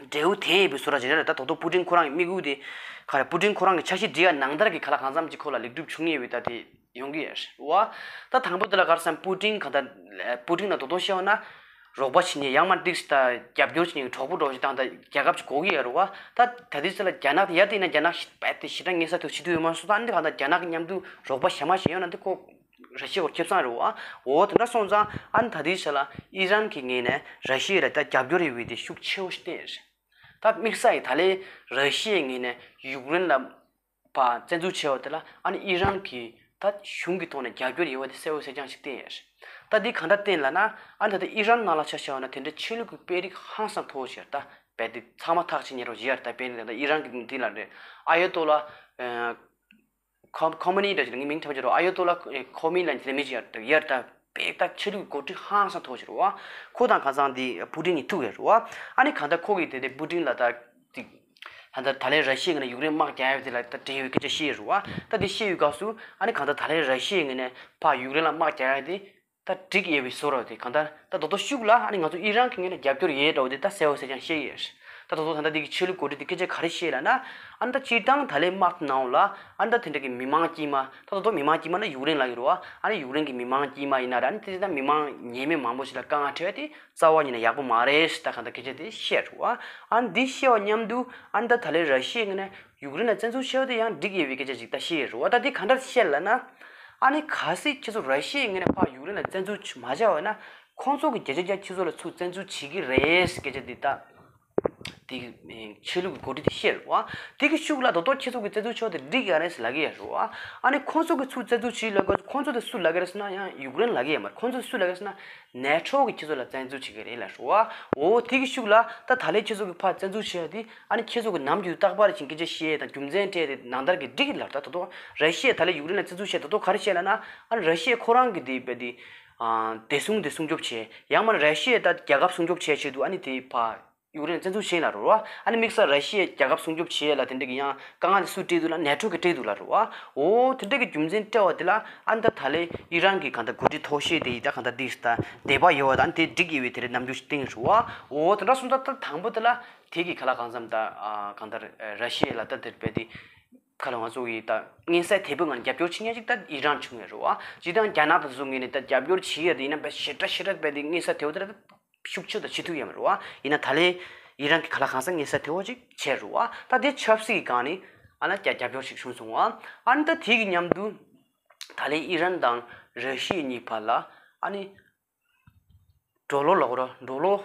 འབྲས་བུ་ཐོན་ཡོད་པའི་བཟོ་འདྲ་ཅིག་རེད། ད་རྡོག་རྡོག་པུ་ཏིན་ཁོ་རང་གི་དམིགས་ཡུལ་དེ་ག་རེ། པུ་ཏིན་ཁོ་རང་གི་འཆར་གཞི་བྲིས་ཡ་ནང་ལྟར་གྱི་ག་ལ་གང་འཚམ་ཅིག་ཁོ་ལ་ལེགས་གྲུབ་བྱུང་ཡོད་པའི་ད་དེ་ཡོང་གི་ཡོད་རེད་བ། ད་དང་པོ་དེ་ལ་ག་རེ་ཟེར་ན་པུ་ཏིན་ག་ད་པུ་ཏིན་ལ་རྡོག་རྡོག་བཤད་ན་རོགས་པ་བྱེད་མཁན་ཡང་མ་ཏིག་ད་རྒྱབ་སྐྱོར་བྱེད་མཁན་གྲོགས་པོ་འདྲ་བོ་ཞིག་དང་ད་རྒྱལ་ཁབ་ཅིག་དགོས་ཀྱི་ཡོད་རེད་བ། ད་ད་དུས་ཚོད་ལ་རྒྱ་ནག་དེ་ཡར་བལྟས་ན་རྒྱ་ནག་ཞི་བལྟས་ཞེ་དྲག་ངན་ས་དེ་བྱེད་ཐུབ་ཡོད་མ་སོང་། ད་འདི་ག་ད་རྒྱ་ནག་གི་མཉམ་དུ་རོགས་པ་ཞན་མ་ཞིག་ཡོད་ན་འདི་ཁོ་ར་ཤི་ཡའི་སྐོར་ཁེ་བཟང་རེད་བ། འོ་དེ་འདྲ་སོང་ཙང་ཨ་ནི་ད་ལྟའི་ཆ་ལ་ཨི་རན་གྱི་ངོས་ནས་ར་ཤི་ཡ་ལ་ད་རྒྱབ་སྐྱོར་ཡོད་པའི་དེ་ཤུགས་ཆེ་བོ་ཞིག་བསྟན་ཡོད་རེད། ད་དམིགས་བསལ་ཡིན་ད་ལན་ར་ཤི་ཡའི་ངོས་ནས་ཡུཀ་རེན་ལ་ཕར་བཙན་འཛུལ་བྱས་པ་དེ་ལ་ཨ་ནི་ཨི་རན་གྱིས་ད་གཞུང་གི་ཐོག་ནས་རྒྱབ་སྐྱོར་ཡོད་པ་དེ་གསལ་པོ་གསལ་རྐྱང་ཞིག་བསྟན་ཡོད་རེད། ད་འདི་གང་འདྲ་བསྟན་ལབ་ན་ཨ་ནི་ད་ལྟ་ཨི་རན་ནང་ལ་ཆ་བཞག་པ་ན་དེ་འདྲའི་ཆོས་ལུགས་ཀྱི་དཔོན་རིགས་ཧང་སང་མཐོ་བོ་ཞིག་རེད། ད་རྦད་དེ་ཚང་མ་ཐག་ཆོད་མཁན་འདྲ་བོ་ཞིག་རེད། ད་དཔོན་རིགས་ད་ལྟ་ཨི་རན་གྱི་འདི་ལ་རེད། ཨ་ཡ་ཏོ་ལ་ཁོ་ཁོ་མེ་ནི་འདྲ་ཞིག་ངའི་མིང་ཐམས་ཅད་རོ། ཨ་ཡ་ཏོ་ལ་ཁོ་མེ་ནི་ལ་འདི་མི་ཞིག་ཡར་ད་ཡར་ད་པེ་ད་ཆོས་ལུགས་འགོ་ཁྲིད་ཧང་སང་མཐོ་ཞིག་རེད་བ། ཁོ་དང་ཁ་སང་འདི་པུ་ཏིན་གཉིས་ཐུག་ཡོད་རེད་བ། ཨ་ནི་གང་ལྟར་ཁོ་གིས་དེ་དེ་པུ་ཏིན་ལ་ད་འདི་ ད་ལྟ་ད་ལན་ར་ཤི་ཡའི་ངོས་ནས་ཡུཀ་རེན་དམག་རྒྱག་ཡག་དེ་ལ་ད་འབྲེལ་བའི་སྐད་ཆ་བཤད་ཡོད་རེད་བ། ད་དེ་བཤད་ཡོད་སྐབས་སུ་ཨ་ནི་གང་ལྟར་ད་ལན་ར་ཤི་ཡའི་ངོས་ནས་ཕར་ཡུཀ་རེན་ལ་དམག་རྒྱག་ཡག་དེ་ད་འགྲིག་ཡོད་པའི་བཟོ་འདྲ་དེ། གང་ལྟར་ད་རྡོག་རྡོག་ཤུགས་ལ་ཨ་ནི་ང་ཚོ་ཨི་རན་གྱི་ངོས་ནས་རྒྱབ་སྐྱོར་ཡོད་འདྲ་བོ་དེ་ད་གསལ་པོ་གསལ་རྐྱང་བཤད་ཡོད་རེད། ད་རྡོག་རྡོག་ད་ལྟ་འདི་གི་ཆོས་ལུགས་འགོ་ཁྲིད་དེ་སྐད་ཆ་ག་རེ་བཤད་ལབ་ན། ཨ་ནི་ད་སྤྱིར་བཏང་ད་ལན་དམག་ནང་ལ་ཨ་ནི་ད་དེ་འདྲ་གི་མི་མང་དཀྱུས་མ། ད་རྡོག་རྡོག་མི་མང་དཀྱུས་མ་ན་ཡུཀ་རེན་ལབ་ཀྱི་རེད་བ། ཨ་ནི་ཡུཀ་རེན་གྱི་མི་མང་དཀྱུས་མ་ཡིན་ན་ར། ཨ་ནི་དེ་ད་མི་མང་ཉེས་མེད་མང་པོ་ཞིག་ལ་དཀའ་ངལ་འཕྲད་དེ་རྩ་བ་ཉིད་ནས་ཡག་པོ་མ་རེད་ཟེར་ད་གང་ལྟར་སྐད་ཆ་དེ་བཤད་རེད་བ། ཨ་ནི་འདི་བཤད་པ་མཉམ་དུ་ཨ་ནི་ད་ད་ལན་ར་ཤི་ཡའི་ངོས་ནས་ཡུཀ་རེན་ལ་བཙན་འཛུལ་བྱས་པ་དེ་ཡང་འགྲིག་ཡོད་པའི་སྐད་ཆ་ཅིག་ད་བཤད་རེད་བ། ད་འདི་གང་འདྲ་བཤད་ལབ་ན། ཨ་ནི་གལ་སྲིད་ཁྱེད་ཚོ་ར་ཤི་ཡའི་ངོས་ནས་ཕར་ཡུཀ་རེན་ལ་བཙན་འཛུལ་མ་བྱས་པ་ན། ཁོང་ཚོ་གིས་བརྒྱ་ཆ་བརྒྱ་ཁྱེད་ཚོ་ལ་ཚུར་བཙན་འཛུལ་བྱེད་ཀྱི་རེད་ཟེར་སྐད་ཆ་འདི་ད། དེ་གི་ཆོས་ལུགས་ཀྱི་འགོ་ཁྲིད་དེ་བཤད་རེད་བ། དེ་གི་ཤུགས་ལ་ད་དུང་ཁྱེད་ཚོ་གིས་བཙན་འཛུལ་བྱས་པ་དེ་འགྲིག་ཡོད་རེད་ཟེར་ལབ་ཀྱི་ཡོད་རེད་བ། ཨ་ནི་ཁོང་ཚོ་གིས་ཚུར་བཙན་འཛུལ་བྱེད་ལབ་དུས་ཁོང་ཚོ་དེ་སུ་ལབ་ཀྱི་རེད་ཟེར་ན་ཡང་ཡུཀ་རེན་ལབ་ཀྱི་ཡོད་མ་རེད། ཁོང་ཚོ་དེ་སུ་ལབ་ཀྱི་རེད་ཟེར་ན་ནེ་ཊོ་གིས་ཁྱེད་ཚོ་ལ་བཙན་འཛུལ་བྱེད་ཀྱི་རེད་ལབ་རེད་བ། འོ་དེ་གི་ཤུགས་ལ་ད་ད་ལན་ཁྱེད་ཚོ་གིས་ཕར་བཙན་འཛུལ་བྱས་པ་དེ་ཨ་ནི་ཁྱེད་ཚོ་གིས་ནམ་རྒྱུན་རྟག་པར་བཞིན་སྐད་ཆ་བཤད་དང་རྒྱུ་མཚན་སྤྲད་དེ་ནང་ལྟར་གྱི་འགྲིག་གི་ལབ། ད་ད་དུང་ར་ཤི་ཡས་ད་ལན་ཡུཀ་རེན་ལ་བཙན་འཛུལ་བྱས་ད་དུང་ག་རེ་བཤད་ལབ་ན། ཨ་ནི་ར་ཤི་ཡས་ཁོ་རང་གི་དེ་བས་དེ་བདེ་སྲུང་དེ་སྲུང་སྐྱོབ་བྱས། ཡང་མིན་ར་ཤི་ཡས་ད་རྒྱལ་ཁབ་སྲུང་སྐྱོབ་བྱས་ཆེད་དུ་ཨ་ནི་དེ་ཕར་ཡུཀ་རེན་བཙན་འཛུལ་བྱས་ལབ་རེད་བ། ཨ་ནི་དམིགས་བསལ་ར་ཤི་ཡས་རྒྱལ་ཁབ་སྲུང་སྐྱོབ་བྱས་ལ་དེ་འདྲ་གི་ཡང་དཀའ་ངལ་དེ་སུས་སྤྲད་འདུག་ལབ་ན་ནེ་ཊོ་གིས་སྤྲད་འདུག་ལབ་རེད་བ། འོ་དེ་འདྲ་གི་རྒྱུ་མཚན་སྤྲད་པ་དེ་ལ་ཨ་ནི་ད་ད་ལན་ཨི་རན་གྱི་གང་ལྟར་འགོ་ཁྲིད་མཐོ་ཤོས་དེ་ཡིས་ད་གང་ལྟར་དེ་ད་དད་པ་ཡོད་པ་དང་དེ་འགྲིག་ཡོད་པའི་དེ་འདྲའི་རྣམ་འགྱུར་ཞིག་བསྟན་རེད་བ། འོ་དེ་འདྲ་སོང་ཙང་ད་དང་པོ་དེ་ལ་དེ་གི་ཁ་ལག་གང་འཚམ་ད་ཨ་གང་ལྟར་ར་ཤི་ཡ་ལ་ད་དེ་རྦད་དེ་ཁ་ལ་ང་ཚོ་གི་ད་མངོན་གསལ་དོད་པོའི་ངང་རྒྱབ་སྐྱོར་བྱེད་མཁན་ཅིག་ད་ཨི་རན་བྱུང་ཡོད་རེད་བ། སྤྱིར་བཏང་རྒྱ་ནག་དང་དེ་ཚོ་ངོས་ནས་ད་རྒྱབ་སྐྱོར་བྱེད་ཡ་དེ་ཡིན་ན་དཔེ་ཞེ་དྲག་ཞེ་དྲག་དཔེ་དེ་མངོན་གསལ་དོད་པོ་དེ་ད་ཤུགས་ཆེ་ད་བྱེད་ཐུབ་ཡ་མ་རེད་བ། ཡིན་ན་ད་ལན་ཨི་རན་གྱི་ཁ་ལག་གང་འཚམ་མངོན་གསལ་དོད་པོ་ཅིག་བྱས་རེད་བ། ད་དེ་ཆབ་སྲིད་ཀྱི་སྒང་ནས་ཨ་ན་རྒྱ་རྒྱབ་སྐྱོར་ཞིག་བྱུང་སོང་བ། ཨ་ནི་ད་དེ་གི་མཉམ་དུ་ད་ལན་ཨི་རན་དང་ར་ཤི་ཡ་གཉིས་བར་ལ་ཨ་ནི་ཌོ་ལར་ལ་གོ་ར་ཌོ་ལར་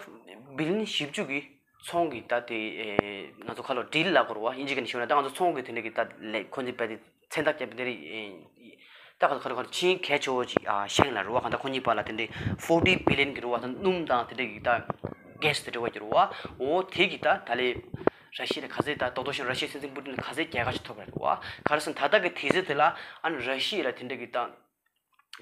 བི་ལི་ཡན་བཞི་བཅུ་གི་ཚོང་གི་ད་དེ་ཨེ་ང་ཚོ་ཁ་ལོ་ཌིལ་ལ་གོ་ར་བ་ཨིན་ཇི་གི་ནས་ཞུ་ན་ད་ང་ཚོ་ཚོང་གི་དེ་འདྲ་གི་ད་ལས་ཁོ་ཚོའི་བལ་དེ་མཚན་རྟགས་བརྒྱབ་པ་དེ་རེད། ཨེ་ད་ག་ག་ག་ཆེས་གལ་ཆེ་བོ་ཅིག་ཨ་བཞེངས་ལ་རུ་བ། གང་ལྟར་ཁོ་གཉིས་བར་ལ་དེ་འདྲའི་ཕོར་ཊི་བི་ལི་ཡན་གི་རུ་བ་དང་སྣུམ་དང་དེ་འདྲ་གི་ད་གྷེ་སི་དེ་འདྲ་བ་གི་རུ་བ། འོ་དེ་གི་ད་ད་ལས་ར་ཤི་ཡ་ལ་ག་ཚད་ད་རྡོག་རྡོག་ཤིང་ར་ཤི་ཡའི་སྲིད་འཛིན་པུ་ཏིན་ལ་ག་ཚད་རྒྱལ་ཁ་ཞིག་ཐོབ་པ་རེད་བ། ག་རེ་ཟེར་ན་ད་ལྟ་གི་དུས་ཚོད་དེ་ལ་ཨ་ནི་ར་ཤི་ཡ་ལ་དེ་འདྲ་གི་ད་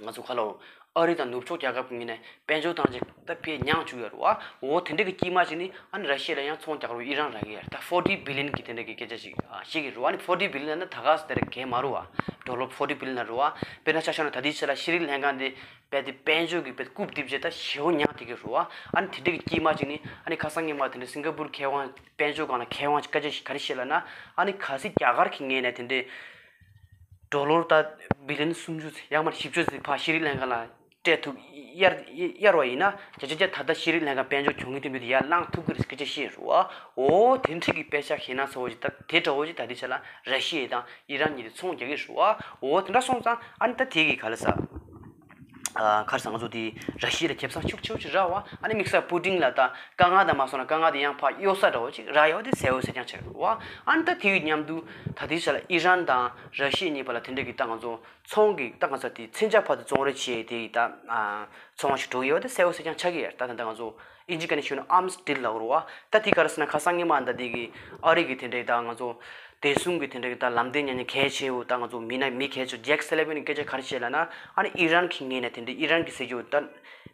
ང་ཚོ་ཁ་ལོ་ཨ་རི་དང་ནུབ་ཕྱོགས་རྒྱལ་ཁབ་ཀྱི་ངོས་ནས་དཔལ་འབྱོར་བཏང་ཅིག་ད་ཕེ་མྱངས་བཅུག་ཡོད་རེད་བ། འོ་དེ་འདྲ་གི་དཀྱིལ་མ་ཅིག་ནི་ཨ་ནི་ར་ཤི་ཡ་ལ་ཡང་ཚོང་རྒྱག་རོགས་ཨི་རན་རག་གི་ཡོད་རེད། ད་ཕོར་ཊི་བི་ལི་ཡན་གི་དེ་འདྲ་གི་སྐད་ཆ་ཞིག་ཨ་བཤད་ཀྱི་རེད་བ། ཨ་ནི་ཕོར་ཊི་བི་ལི་ཡན་ན་ད་ག་ས་དེ་རེད་གས་མ་རེད་བ། ཌོ་ལར་ཕོར་ཊི་བི་ལི་ཡན་རེད་བ། དཔེར་ན་ཆ་བཞག་ན་ད་ལྟའི་ཆ་ལ་ཤི་རི་ལན་ཀ་འདི་དཔེ་དེ་དཔལ་འབྱོར་གྱི་དཔེ་རྐུབ་རྡིབ་བྱས་ད་ཞེ་པོ་ཉག་དེ་གི་རེད་བ། ཨ་ནི་དེ་འདྲ་གི་དཀྱིལ་མ་ཅིག་ནི་ཨ་ནི་ཁ་སང་ཉི་མ་དེ་འདྲ་སིང་ག་པུར་མཁས་དབང་དཔལ་འབྱོར་སྒང་ལ་མཁས་དབང་ཅིག་སྐད་ཆ་ཞིག་ག་རེ་བཤད་ལབ་ན། ཨ་ནི་གལ་སྲིད་རྒྱ་གར་གྱི་ངོས་ནས་དེ་འདྲའི་ཌོ་ལར་ད་བི་ལི་ཡན་སུམ་ཅུ་ཡང་མིན་བཞི་བཅུ་ཙམ་ཕར་ཤི་རི་ལན་ཀ་ལ་སྤྲད་ཐུབ་གཡར་གཡར་བ་ཡིན་ན་བརྒྱ་ཆ་བརྒྱ་ད་ལྟ་ཤི་རི་ལན་ཀ་དཔལ་འབྱོར་གྱོང་གུན་ཐེབས་རྒྱུ་དེ་ཡར་བསླངས་ཐུབ་ཀྱི་རེད་ཟེར་སྐད་ཆ་བཤད་རེད་བ། འོ་དེ་འདྲ་གི་དཔེ་ཆ་ཞེད་སྣང་ཚ་བོ་ཅིག་ད་དེ་འདྲ་བོ་ཅིག་ད་ལྟའི་ཆ་ལ་ར་ཤི་ཡ་དང་ཨི་རན་གཉིས་དེ་ཚོང་རྒྱག་གི་རེད་བ། འོ་དེ་འདྲ་སོང་ཙང་ཨ་ནི་ད་དེ་གི་ག་ལ་ས། ཨ་ག་རེ་ཟེར་ང་ཚོ་དེ་ར་ཤི་ཡ་ལ་ཁེ་བཟང་ཤུགས་ཆེ་བོ་ཅིག་རག་བ། ཨ་ནི་དམིགས་བསལ་པུ་ཏིན་ལ་ད་དཀའ་ངལ་དང་མ་སོང་ན་དཀའ་ངལ་དེ་ཡང་ཕར་གཡོལ་ས་འདྲ་བོ་ཅིག་རག་ཡོད་དེ་གསལ་བོ་གསལ་རྐྱང་ཆགས་ཡོད་རེད་བ། ཨ་ནི་ད་དེ་ཡི་མཉམ་དུ་ད་ལྟའི་ཆ་ལ་ཨི་རན་དང་ར་ཤི་ཡ་གཉིས་བར་ལ་དེ་འདྲ་གི་ད་ང་ཚོ་ཚོང་གི་ད་ག་ས་དེ་མཚོན་ཆ་ཕར་དུ་བཙོང་རེས་བྱས་དེ་ཡི་ད་ཨ་ཚོང་བ་ཞིག་འགྲོ་གི་ཡོད་དེ་གསལ་བོ་གསལ་རྐྱང་ཆགས་ཀྱི་ཡོད་རེད། ད་ད་ལྟ་ང་ཚོ་ཨིན་ཇི་སྐད་ནས་ཞུས་ན་ཨརམ་སི་ཌིལ་ལབ་ཀྱི་རེད་བ། ད་དེ་ག་རེ་ཟེར་ན་ཁ་སང་ཉི་མ་ད་དེ་གི་ཨ་རི་གི་དེ་འདྲའི་ད་ང་ཚོ་བདེ་སྲུང་གི་དེ་འདྲའི་ད་ལམ་སྟོན་ཉན་ཉན་གལ་ཆེ་བོ་ད་ང་ཚོ་མི་ན་མི་གལ་ཆེ་ཇེག་སེ་ལེ་ཝན་གྱི་སྐད་ཆ་ག་རེ་བཤད་ལབ་ན། ཨ་ནི་ཨི་རན་གྱི་ངོས་ནས་དེ་འདྲའི་ཨི་རན་གྱི་ཟེར་རྒྱུ་ད་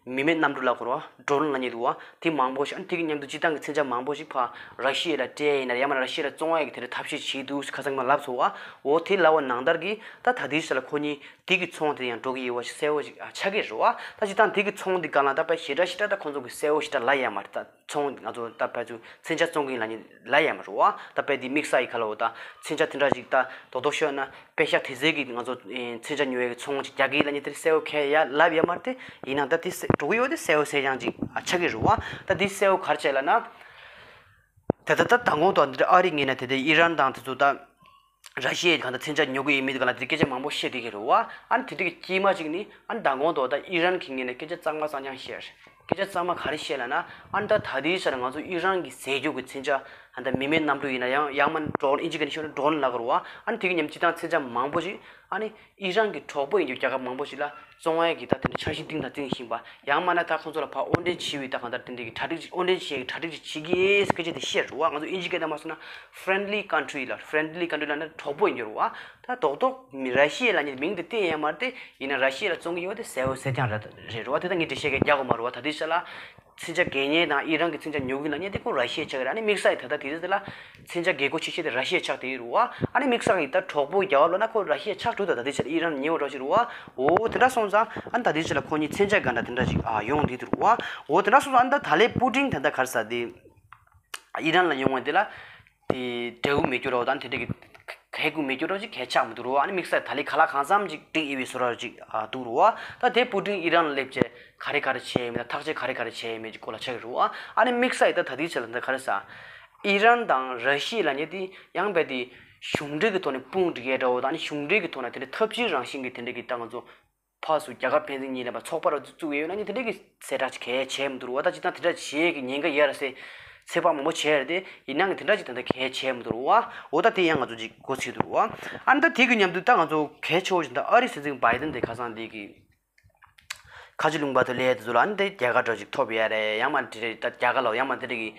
མི་མེད་གནམ་གྲུ་ལབ་ཀྱི་རེད་བ། ཌོ་རོན་ལབ་མཁན་འདུག་བ། དེ་མང་པོ་ཞིག་ཨ་ནི་དེ་གི་མཉམ་དུ་སྤྱིར་བཏང་གི་མཚོན་ཆ་མང་པོ་ཞིག་ཕར་ར་ཤི་ཡ་ལ་སྤྲད་ཡིན་ན་ཡང་མིན་ར་ཤི་ཡ་ལ་བཙོང་ཡ་གི་དེ་འདྲའི་ཐབས་ཤེས་བྱེད་འདུག་ཁ་སང་ཉི་མ་ལབ་སོང་བ། འོ་དེ་ལབ་པ་ནང་ལྟར་གྱི་ད་ད་ལྟའི་ཆ་ལ་ཁོ་གཉིས་དེ་གི་ཚོང་དེ་ཡང་འགྲོ་གི་ཡོད་པ་ཞིག་གསལ་བོ་ཞིག་ཆགས་ཀྱི་རེད་བ། ད་སྤྱིར་བཏང་དེ་གི་ཚོང་དེ་སྒང་ལ་ད་དཔེ་ཞེ་དྲག་ཞེ་དྲག་ད་ཁོང་ཚོ་གི་གསལ་བོ་ཞེ་དྲག་ལབ་ཡ་མ་རེད། ད་ཚོང་ང་ཚོ་ད་དཔེ་ཚོ་མཚོན་ཆ་བཙོང་གི་ཡིན་ལབ་ནི་ལབ་ཡ་མ་རེད་བ། ད་དཔེ་དེ་དམིགས་བསལ་གྱི་ཁ་ལོ་ད་མཚོན་ཆ་དེ་འདྲ་ཞིག་ད་རྡོག་རྡོག་ཤོད་ན་དཔེ་ཤག་དེ་ཚོའི་གི་ང་ཚོ་མཚོན་ཆ་ཉོ་ཡ་གི་ཚོང་ཅིག་རྒྱག་གི་ཡིན་ལབ་ནི་དེ་གསལ་བོ་ཁས་ཡ་ལབ་ཡ་མ་རེད་དེ། ཡིན་ན་ད་དེ་འགྲོ་གི་ཡོད་དེ་གསལ་བོ་གསལ་རྐྱང་ཅིག་ཆགས་ཀྱི་རེད་བ། ད་དེ་གསལ་བོ་ག་རེ་བྱས་ལབ་ན། ད་ལྟ་ད་མདང་དགོང་དུ་འདི་ཨ་རི་ངོས་ནས་དེ་དེ་ཨི་རན་དང་དེ་ཚོ་ད་ར་ཤི་ཡའི་གང་ལྟར་མཚོན་ཆ་ཉོ་གི་ཡིན་མིན་དེ་ག་ལ་དེ་སྐད་ཆ་མང་པོ་བཤད་བསྡད་ཀྱི་རེད་བ། ཨ་ནི་དེ་འདྲ་གི་དཀྱིལ་མ་ཅིག་ནི་ཨ་ནི་མདང་དགོང་དུ་ད་ཨི་རན་གྱི་ངོས་ནས་སྐད་ཆ་གཙང་མ་གཙང་རྐྱང་བཤད་རེད། སྐད་ཆ་གཙང་མ་ག་རེ་བཤད་ལབ་ན། ཨ་ནི་ད་ད་ལྟའི་ཆར་ང་ཚོ་ཨི་རན་གྱི་ཟས་རྒྱུ་གི་མཚོན་ཆ་ཨ་ནི་ད་མི་མེད་གནམ་གྲུ་ཡིན་ན་ཡང་ཡང་མིན་ཌོ་རོན་ཨིན་ཇི་སྐད་ནས་ཤོད་ན་ཌོ་རོན་ལབ་ཀྱི་རེད་བ། ཨ་ནི་དེ་གི་མཉམ་སྤྱིར་བཏང་མཚོན་ཆ་མང་པོ་ཞིག་ ཨ་ནི་ཨི་རན་གྱི་གྲོགས་པོ་ཡིན་རྒྱུ་རྒྱལ་ཁབ་མང་པོ་ཞིག་ལ་བཙོང་ཡས་ཀྱི་ད་དེ་འདྲ་འཆར་གཞི་འདིང་དང་འཛིང་བཞིན་པ། ཡང་མིན་ན་ད་ཁོང་ཚོ་ལ་ཕར་དབོར་འདྲེན་བྱེད་པའི་ད་གང་ལྟར་དེ་འདྲ་གི་གྲ་སྒྲིག་ཅིག་དབོར་འདྲེན་བྱེད་ཡས་ཀྱི་གྲ་སྒྲིག་ཅིག་བྱེད་ཀྱི་ཡོད་སྐད་ཆ་དེ་བཤད་རེད་བ། ང་ཚོ་དབྱིན་ཇིའི་སྐད་ནང་མ་སོང་ན་friendly country ལ། friendly country ལབ་ན་གྲོགས་པོ་ཡིན་རྒྱུ་རེད་བ། ད་རྡོག་རྡོག་མི་ར་ཤི་ཡ་ལབ་མཁན་མིང་དེ་བསྟན་ཡས་མ་རེད་དེ། ཡིན་ན་ར་ཤི་ཡ་ལ་བཙོང་གི་ཡོད་དེ་གསལ་པོ་གསལ་རྐྱང་རེད་རེད་བ། དེ་ད་ངས་འགྲེལ་བཤད་གང་རྒྱག་དགོས་མ་རེད་བ། ད་ལྟའི་ཆ་ལ་མཚོན་ཆ་རྒྱག་མཁན་དང་ཨི་རན་གྱི་མཚོན་ཆ་ཉོ་མཁན་ལབ་མཁན་དེ་ཁོ་ར་ཤི་ཡ་ཆགས་ཀྱི་རེད། ཨ་ནི་དམིགས་བསལ་ཡིན་ད་ལྟ་དེ་དུས་ལ་མཚོན་ཆ་རྒྱག་སྒོ་ཆེ་ཤོས་དེ་ར་ཤི་ཡ་ཆགས་བསྡད་ཡོད་རེད་བ། ཨ་ནི་དམིགས་བསལ་ཡིན་ད་གྲོགས་པོ་རྒྱལ་བ་ལབ་ན་ཁོ་ར་ཤི་ཡ་ཆགས་འགྲོ། ད་ད་ལྟའི་ཆ་ལ་ཨི་རན་ཉེ་བོ་འདྲ་ཞིག་རེད་བ། འོ་དེ་འདྲ་སོང་ཙང་ཨ་ནི་ད་ལྟའི་ཆ་ལ་ཁོ་གཉིས་མཚོན་ཆ་ག་འདྲ་དེ་འདྲ་ཞིག་ཨ་ཡོང་བསྡད་འདུག་རེད་བ། འོ་དེ་འདྲ་སོང་ཙང་ཨ་ནི་ད་ད་ལའི་པུ་ཏིན་ད་ལྟ་ག་རེ་ཟེར་དེ། ཨི་རན་ལ་ཡོང་བ་དེ་ལ་དེ་འབྲས་བུ་མེད་རྒྱུ་རེད་བ། ད་དེ་འདྲ་གི་གལ་དགུ་མེད་རྒྱུ་རེད་བ། ཅིག་གལ་ཆགས་མི་འདུག་རེད་བ། ཨ་ནི་དམིགས་བསལ་ད་ལའི་ག་ལ་གང་འཚམ་ཅིག་འགྲིག་ཡོད་པའི་བཟོ་འདྲ་ཅིག་ཨ་འདུག་རེད་བ། ད་དེ་པུ་ཏིན་ཨི་རན་ལ་སླེབས་བྱས་ག་རེ་ག་རེ་བྱས་ཡོད་མེད་དང་ཐག་གཅོད་ག་རེ་ག་རེ་བྱས་ཡོད་མེད་ཀྱི་སྐོར་ལ་ཆགས་ཀྱི་རེད་བ། ཨ་ནི་དམིགས་བསལ་ཡིན་ད་ད་ལྟའི་ཆ་ལ་འདི་ག་རེ་ཟེར། ཨི་རན་དང་ར་ཤི་ཡ་ལབ་མཁན་དེ་ཡང་རྦད་དེ་གཞུང་འབྲེལ་གྱི་ཐོག་ནས་དཔུང་སྒྲིག་ཡས་འདྲ་བོ་དང་། ཨ་ནི་གཞུང་འབྲེལ་གྱི་ཐོག་ནས་དེ་འདྲ་འཐབ་ཇུས་རང་བཞིན་གྱི་དེ་འདྲ་གི་ད་ང་ཚོ་ཕར་ཚུར་རྒྱལ་ཁབ་ཕན་ཚུན་གཉིས་ལ་ཕར་ཚོགས་པ་ར་བཙུགས་ཡོད་ན་ནི་དེ་འདྲ་གི་གསལ་བསྒྲགས་ཅིག་གལ་ཆེ་མི་འདུག་རེད་བ། ད་སྤྱིར་བཏང་དེ་འདྲ་བྱེད་ཀྱི་ཉེན་ཁ་ཡོད་རེད་ཟེར་ཚོད་དཔག་མང་པོ་བྱས་རེད་དེ། ཡིན་ནའང་དེ་འདྲ་ཅིག་ད་ལྟ་གལ་ཆེ་མི་འདུག་རེད་བ། འོ་ད་དེ་ཡང་ང་ཚོ་ཅིག་གོ་ཚིག་འདུག་རེད་བ། ཨ་ནི་ད་དེ་གི་མཉམ་དུ་ད་ང་ཚོ་གལ་ཆེ་བོ་ཞིག་ད་ཨ་རིའི་སྲིད་འཛིན་བྷའི་ཏན་དེ་ཁ་སང་དེ་གི་ཁ་ཆེ་ལུང་པ་དུ་ལས་དེ་ཚོ་ལ་ཨ་ནི་དེ་རྒྱལ་ཁ་འདྲ་ཅིག་ཐོབ་ཡ་རེད། ཡང་མ་དེ་རེད་ད་རྒྱལ་ཁ་ལ་ཡང་མ་དེ་རེད་གི་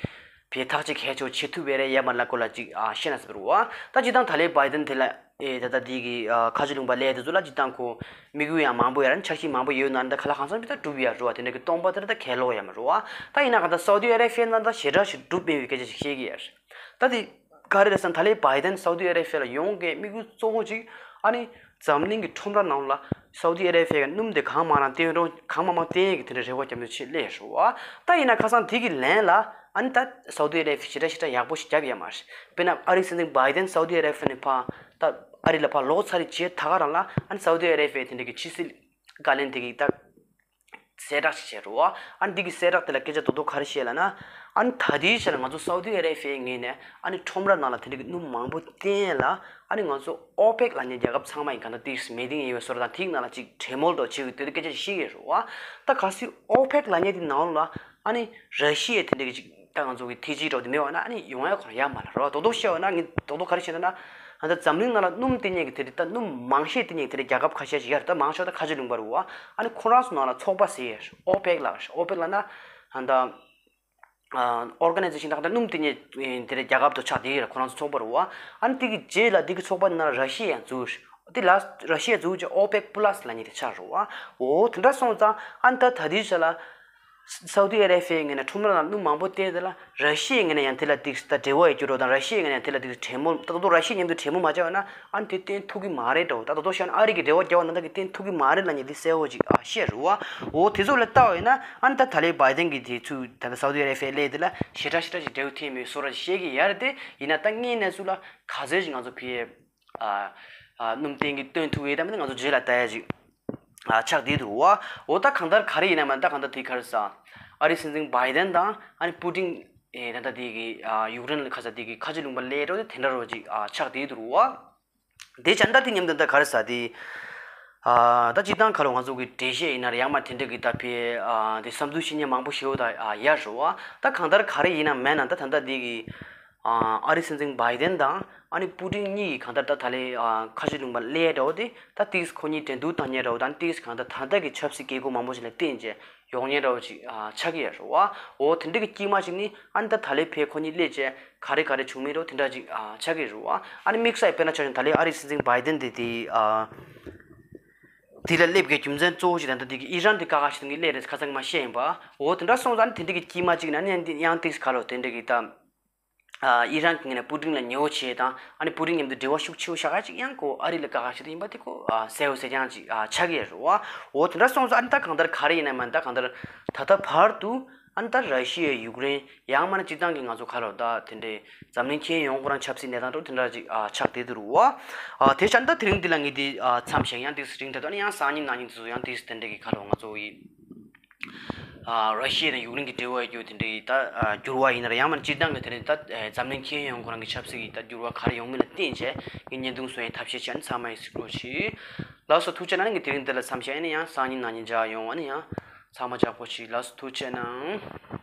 བའི་ཐག་གཅོད་གལ་ཆེ་བྱེད་ཐུབ་པའི་རེད་ཡ་མ་ལ་སྐོར་ལ་ཅིག་ཨ་བཤད་ན་ཟེར་བ། ད་ཅི་ཐང་ད་ལའི་བྷའི་ཏན་དེ་ལ་ཨེ་ད་ལྟ་འདི་གི་ཨ་ཁ་ཆེ་ལུང་པ་ལས་དེ་ཚོ་ལ་ཅི་ཐང་ཁོ་དམིགས་ཡུལ་ཡང་མང་པོ་ཡོད་ར། འཆར་གཞི་མང་པོ་ཡོད་ན་ད་ག་ལ་གང་འཚམ་ཅིག་ད་འགྲུབ་ཡ་རུ་བ། དེ་འདྲ་གི་སྟོང་པ་དེ་ད་གལ་ལོག་ཡ་མ་རུ་བ། ད་ཡིན་ན་ག་ད་སའུ་དི་ཨ་རེ་བྷི་ཡ་ན་ད་ཞེ་དྲག་ཞིག་འགྲུབ་མེད་པའི་སྐད་ཆ་ཞིག་བཤད་ཀྱི་ཡ་རེད། ད་དེ་ག་རེ་རེད་ཟེར་ན་ད་ལའི་བྷའི་ཏན་སའུ་དི་ཨ་རེ་བྷི་ཡ་ལ་ཡོང་གི་དམིགས་ཡུལ་གཙོ་བོ་ཅིག་ཨ་ནི་འཛམ་གླིང་གི་ཁྲོམ་ར་ནང་ལ་སའུ་དི་ཨ་རེ་བྷི་ཡ་གི་སྣུམ་དེ་གང་མང་རང་བཏོན་རོགས་གང་མང་མང་བཏོན་ཡས་ཀྱི་དེ་འདྲ་རེ་བ་རྒྱབ་ནས་ཆེད་ལས་རུ་བ། ད་ཡིན་ན་ཁ་སང་དེ་གི་ལན་ལ་ཨ་ནི་ད་སའུ་དི་ཨ་རེ་བྷི་ཡ་ཞེ་དྲག་ཞེ་དྲག་ཡག་པོ་ཞིག་རྒྱབ་ཡ་མ་རེད། དཔེར་ན་ཨ་རིའི་སྲིད་འཛིན་བྷའི་ཏན་སའུ་དི་ཨ་རེ་བྷི་ཡ་ནས་ཕར་ད་ཨ་རི་ལ་ཕར་ལོག་ཚར་རེད་བྱས་ད་ག་རང་ལ་ཨ་ནི་སའུ་དི་ཨ་རེ་བྷི་ཡ་དེ་འདྲ་གི་ཕྱི་སྲིད་བཀའ་བློན་དེ་གི་ད་གསལ་བསྒྲགས་ཤིག་བྱས་རུ་བ། ཨ་ནི་འདི་གི་གསལ་བསྒྲགས་དེ་ལ་སྐད་ཆ་རྡོག་རྡོག་ག་རེ་བཤད་ལབ་ན། ཨ་ནི་ད་ལྟའི་ཆ་ལ་ང་ཚོ་སའུ་དི་ཨ་རེ་བྷི་ཡའི་ངོས་ནས་ཨ་ནི་ཁྲོམ་ར་ནང་ལ་དེ་འདྲ་གི་སྣུམ་མང་པོ་བཏོན་ཡས་ལ་ཨ་ནི་ང་ཚོ་ཨོ་པེག་ལབ་མཁན་རྒྱལ་ཁབ་ཚང་མ་ཡིན་ག་ད་ཏིག་མི་ཏིང་ཡིན་པའི་བཟོ་འདྲ་དང་དེའི་ནང་ལ་ཅིག་གྲོས་མོལ་འདྲ་བྱེད་དགོས་དེ་འདྲ་སྐད་ཆ་བཤད་ཀྱི་རུ་བ། ད་གལ་སྲིད་ཨོ་པེག་ལབ་མཁན་དེ་ནང་ལ་ཨ་ནི་ར་ཤི་ཡའི་དེ་འདྲ་གི་ཅིག་ད་ང་ཚོ་གི་ཐེ་ཇི་འདྲ་བོ་དེ་མེད་པ་ན་ཨ་ནི་ཡོང་ཡ་ཁོ་རང་ཡ་མ་ལ་རོ། རྡོག་རྡོག་བཤད་པ་ན་ངས་རྡོག་རྡོག་ག་རེ་བཤད་ན་ན། ཨ་ད་འཛམ་གླིང་ནང་ལ་སྣུམ་བཏོན་མཁན་གྱི་དེ་རིགས་ད་སྣུམ་མང་ཤས་བཏོན་མཁན་གྱི་དེ་རིགས་རྒྱལ་ཁབ་ཁ་ཤས་ཤིག་ཡོད་རེད། ད་མང་ཤོས་ད་ཁ་ཆེ་ལུང་པ་རེད་བ། ཨ་ནི་ཁོ་རང་ཚོ་ནང་ལ་ཚོགས་པ་ཟེར་ཡས་ཨོ་པེག་ལ་ཨོ་པེག་ལབ་ན་ཨ་ད་ཨོར་ག་ནའི་ཛེ་ཤན་ད་ད་སྣུམ་བཏོན་མཁན་དེ་རིགས་རྒྱལ་ཁབ་དུ་ཆགས་བསྡད་ཡོད་རེད། ཁོ་རང་ཚོ་ཚོགས་པ་རེད་བ། ཨ་ནི་དེ་གི་རྗེས་ལ་དེ་གི་ཚོགས་པ་ནང་ལ་ར་ཤི་ཡ་ཡང་འཛུལ། དེ་ལ་ར་ཤི་ཡ་འཛུལ་རྗེས་ཨོ་པེག་པ་ལ་སི་ལབ་མཁན་དེ་ཆགས་རེད་བ། འོ་དེ་འདྲ་སོང་ཙང་ཨ་ནི་ད་ད་ལྟའི་ཆ་ལ། སའུ་དི་ཨ་རེ་བྷི་ཡའི་ངོས་ནས་ཁྲོམ་ར་ནང་སྣུམ་མང་པོ་བཏོན་དེ་ལ་ར་ཤི་ཡའི་ངོས་ནས་ཡང་དེ་ལ་ཏིག་ད་འབྲེལ་བ་ཡོད་རྒྱུ་རོ་དང་ར་ཤི་ཡའི་ངོས་ནས་ཡང་དེ་ལ་ཏིག་གྲོས་མོལ་ད་དུང་ར་ཤི་ཡའི་མཉམ་དུ་གྲོས་མོལ་མ་བྱས་པ་ན་ཨ་ནི་དེ་བཏོན་ཐུབ་ཀྱི་མ་རེད་འགྲོ། ད་ད་དུང་བཤད་ན་ཨ་རི་གི་འབྲེལ་བ་རྒྱག་པ་ན་ད་གི་བཏོན་ཐུབ་ཀྱི་མ་རེད་ལབ་མཁན་དེ་གསལ་བོ་ཅིག་ཨ་བཤད་རུ་བ། འོ་དེ་ཚོ་ལ་ལྟ་བ་ཡིན་ན་ཨ་ནི་ད་ད་ལའི་བྷའི་ཏན་གྱི་དེ་ཚུལ་ད་ལྟ་སའུ་དི་ཨ་རེ་བྷི་ཡའི་སླེབས་དེ་ལ་ཞེ་དྲག་ཞེ་དྲག་ཅིག་འབྲེལ་བ་ཐེབས་མེད་བཟོ་འདྲ་ཅིག་བཤད་ཀྱི་ཡོད་རེད་དེ། ཡིན་ན་ད་དངོས་གནས་ཚུལ་ལ་ག་ཚོད་ཅིག་ང་ཚོ་ཕི་ཨ་ཨ་སྣུམ་བཏོན་གྱི་བཏོན་ཐུབ་ཡོད་དམ་མེད་ང་ཚོ་རྗེས་ལ་ལྟ་ཡ་ཅིག་ཨ་ཆགས་བསྡད་འདུག་བ། འོ་ད་གང་ལྟར་ག་རེ་ཡིན་ན་མ་ད་གང་ལྟར་དེ་ག་རེ་ཟ། ཨ་རིའི་སྲིད་འཛིན་བྷའི་ཏན་དང་ཨ་ནི་པུ་ཏིན་ཨེ་ད་ལྟ་དེ་གི་ཨ་ཡུཀ་རེན་ལ་ཁ་ས་དེ་གི་ཁ་ཆེ་ལུང་པ་སླེབས་འགྲོ་དེ་དེ་འདྲ་རོ་ཅིག་ཨ་ཆགས་བསྡད་འདུག་བ། དེ་བྱས་ད་དེ་མཉམ་དུ་ད་ག་རེ་ཟ་དེ། ཨ་ད་སྤྱིར་བཏང་ཁ་ལོ་ང་ཚོ་གི་འགྲེལ་བཤད་ཡིན་ན་རེད་ཡང་མ་དེ་འདྲ་གི་ད་ཕི་ཨ་དེ་བསམ་ཚུལ་བཤད་མཁན་མང་པོ་ཞིག་ཡོད་ད་ཨ་ཡ་རོ་བ། ད་གང་ལྟར་ག་རེ་ཡིན་ན་མེད་ན་ད་ད་ལྟ་དེ་གི་ཨ་ཨ་རིའི་སྲིད་འཛིན་བྷའི་ཏན་དང་ཨ་ནི་པུ་ཏིན་གཉིས་ཀྱིས་གང་ལྟར་ད་ད་ལའི་ཨ་ཁ་ཆེ་ལུང་པ་སླེབས་འདྲ་བོ་དེ་ད་ཏིག་ཁོ་གཉིས་འགྲན་བསྡུར་བཏང་མཁན་འདྲ་བོ་དང་ཏིག་གང་ལྟར་ད་ལྟ་གི་ཆབ་སྲིད་སྐད་ཁུག་མང་པོ་ཞིག་ལ་བརྟེན་བྱས་ཡོང་མཁན་འདྲ་བོ་ཅིག་ཨ་ཆགས་ཀྱི་ཡོད་རེད་བ། འོ་དེ་འདྲ་གི་དཀྱིལ་མ་ཅིག་ནི་ཨ་ནི་ད་ད་ལའི་ཕེ་ཁོ་གཉིས་སླེབས་བྱས་ག་རེ་ག་རེ་བྱུང་མིན་འདྲ་བོ་དེ་འདྲ་ཅིག་ཨ་ཆགས་ཀྱི་རེད་བ། ཨ་ནི་དམིགས་བསལ་དཔེར་ན་ཆ་བཞག་ད་ལའི་ཨ་རིའི་སྲིད་འཛིན་བྷའི་ཏན་དེ་དེ་ཨ་དེ་ལ་སླེབས་དགོས་རྒྱུ་མཚན་གཙོ་བོ་ཞིག་ད་ལྟ་དེ་གི་ཨི་རན་དེ་དཀའ་ཁག་ཞིག་དང་གི་སླེབས་རེད་ཁ་སང་གི་མ་བཤད་ཡིན་པ། འོ་དེ་འདྲ་སོང་ཙང་ཨ་ནི་དེ་འདྲ་གི་དཀྱིལ་མ་ཅིག་ན་ནི་ཡང་ཏིག་ག་ལོ་དེ་འདྲ་གི་ད། ཨ་ཨི་རན་གྱི་ངོས་ནས་པུ་ཏིན་ལ་ཉེ་བོ་བྱས་དང་ཨ་ནི་པུ་ཏིན་མཉམ་དུ་འབྲེལ་བ་ཤུགས་ཆེ་བོ་བཞག་ཡ་ཅིག་ཡང་ཁོ་ཨ་རི་ལ་དཀའ་ཁག་ཞིག་ཏུ་ཡིན་པ་དེ་ཁོ་ཨ་གསལ་བོ་གསལ་རྐྱང་ཅིག་ཨ་ཆགས་ཀྱི་ཡོད་རེད་བ། འོ་དེ་འདྲ་སོང་ཙང་ཨ་ནི་ད་གང་ལྟར་ག་རེ་ཡིན་ན་མ་ད་གང་ལྟར་ད་ལྟ་བར་དུ་ཨ་ནི་ད་ར་ཤི་ཡ་ཡུཀ་རེན་ཡང་མ་ན་སྤྱིར་བཏང་གི་ང་ཚོ་ག་རེ་ད་དེ་འདྲའི་འཛམ་གླིང་ཁྱོན་ཡོངས་ཁོ་རང་ཆབ་སྲིད་གནས་སྟངས་འདྲ་དེ་འདྲ་ཅིག་ཨ་ཆགས་བསྡད་འདུག་རེད་བ། ཨ་དེ་ཆ་ནི་ད་དེ་རིང་འདི་ལ་ངས་འདི་ཨ་མཚམས་བཞག་ཡང་ཏིག་རིང་དྲགས་ད་ནི་ཡང་སང་ཉིན་གནངས་ཉིན་དེ་ཚོ་ཡང་ཏིག་དེ་འདྲ་གི་ག་རེ་ང་ཚོ་ཡི། ཨ་ར་ཤི་ཡ་དང་ཡུཀ་རེན་གྱི་འབྲེལ་བ་ཡོད་རྒྱུ་དེ་འདྲའི་ད་ཨ་འགྱུར་བ་ཡིན་ན་ར་ཡང་མིན་སྤྱིར་བཏང་གི་དེ་འདྲའི་ད་ཨ་འཛམ་གླིང་ཁྱོན་ཡོངས་ཁོ་རང་གི་ཆབ་སྲིད་ཀྱི་ད་འགྱུར་བ་ག་རེ་ཡོང་མིན་ལ་བརྟེན་བྱས་ངས་བརྙན་ཐུང་བཟོ་ཡའི་ཐབས་ཤེས་བྱས་ནས་ཚང་མ་ཡི་གཟིགས་རོགས་གྱིས། ལགས་སོ་ཐུགས་རྗེ་གནང་། ངས་དེ་རིང་འདི་ལ་མཚམས་བཞག་ཡིན་ན་ཡང་སང་ཉིན་གནངས་ཉིན་མཇལ་ཡོང་། ཨ་ནི་ཡང་ཚང་མ་མཇལ་རོགས་གྱིས། ལགས་སོ་ཐུགས་རྗེ་གནང་།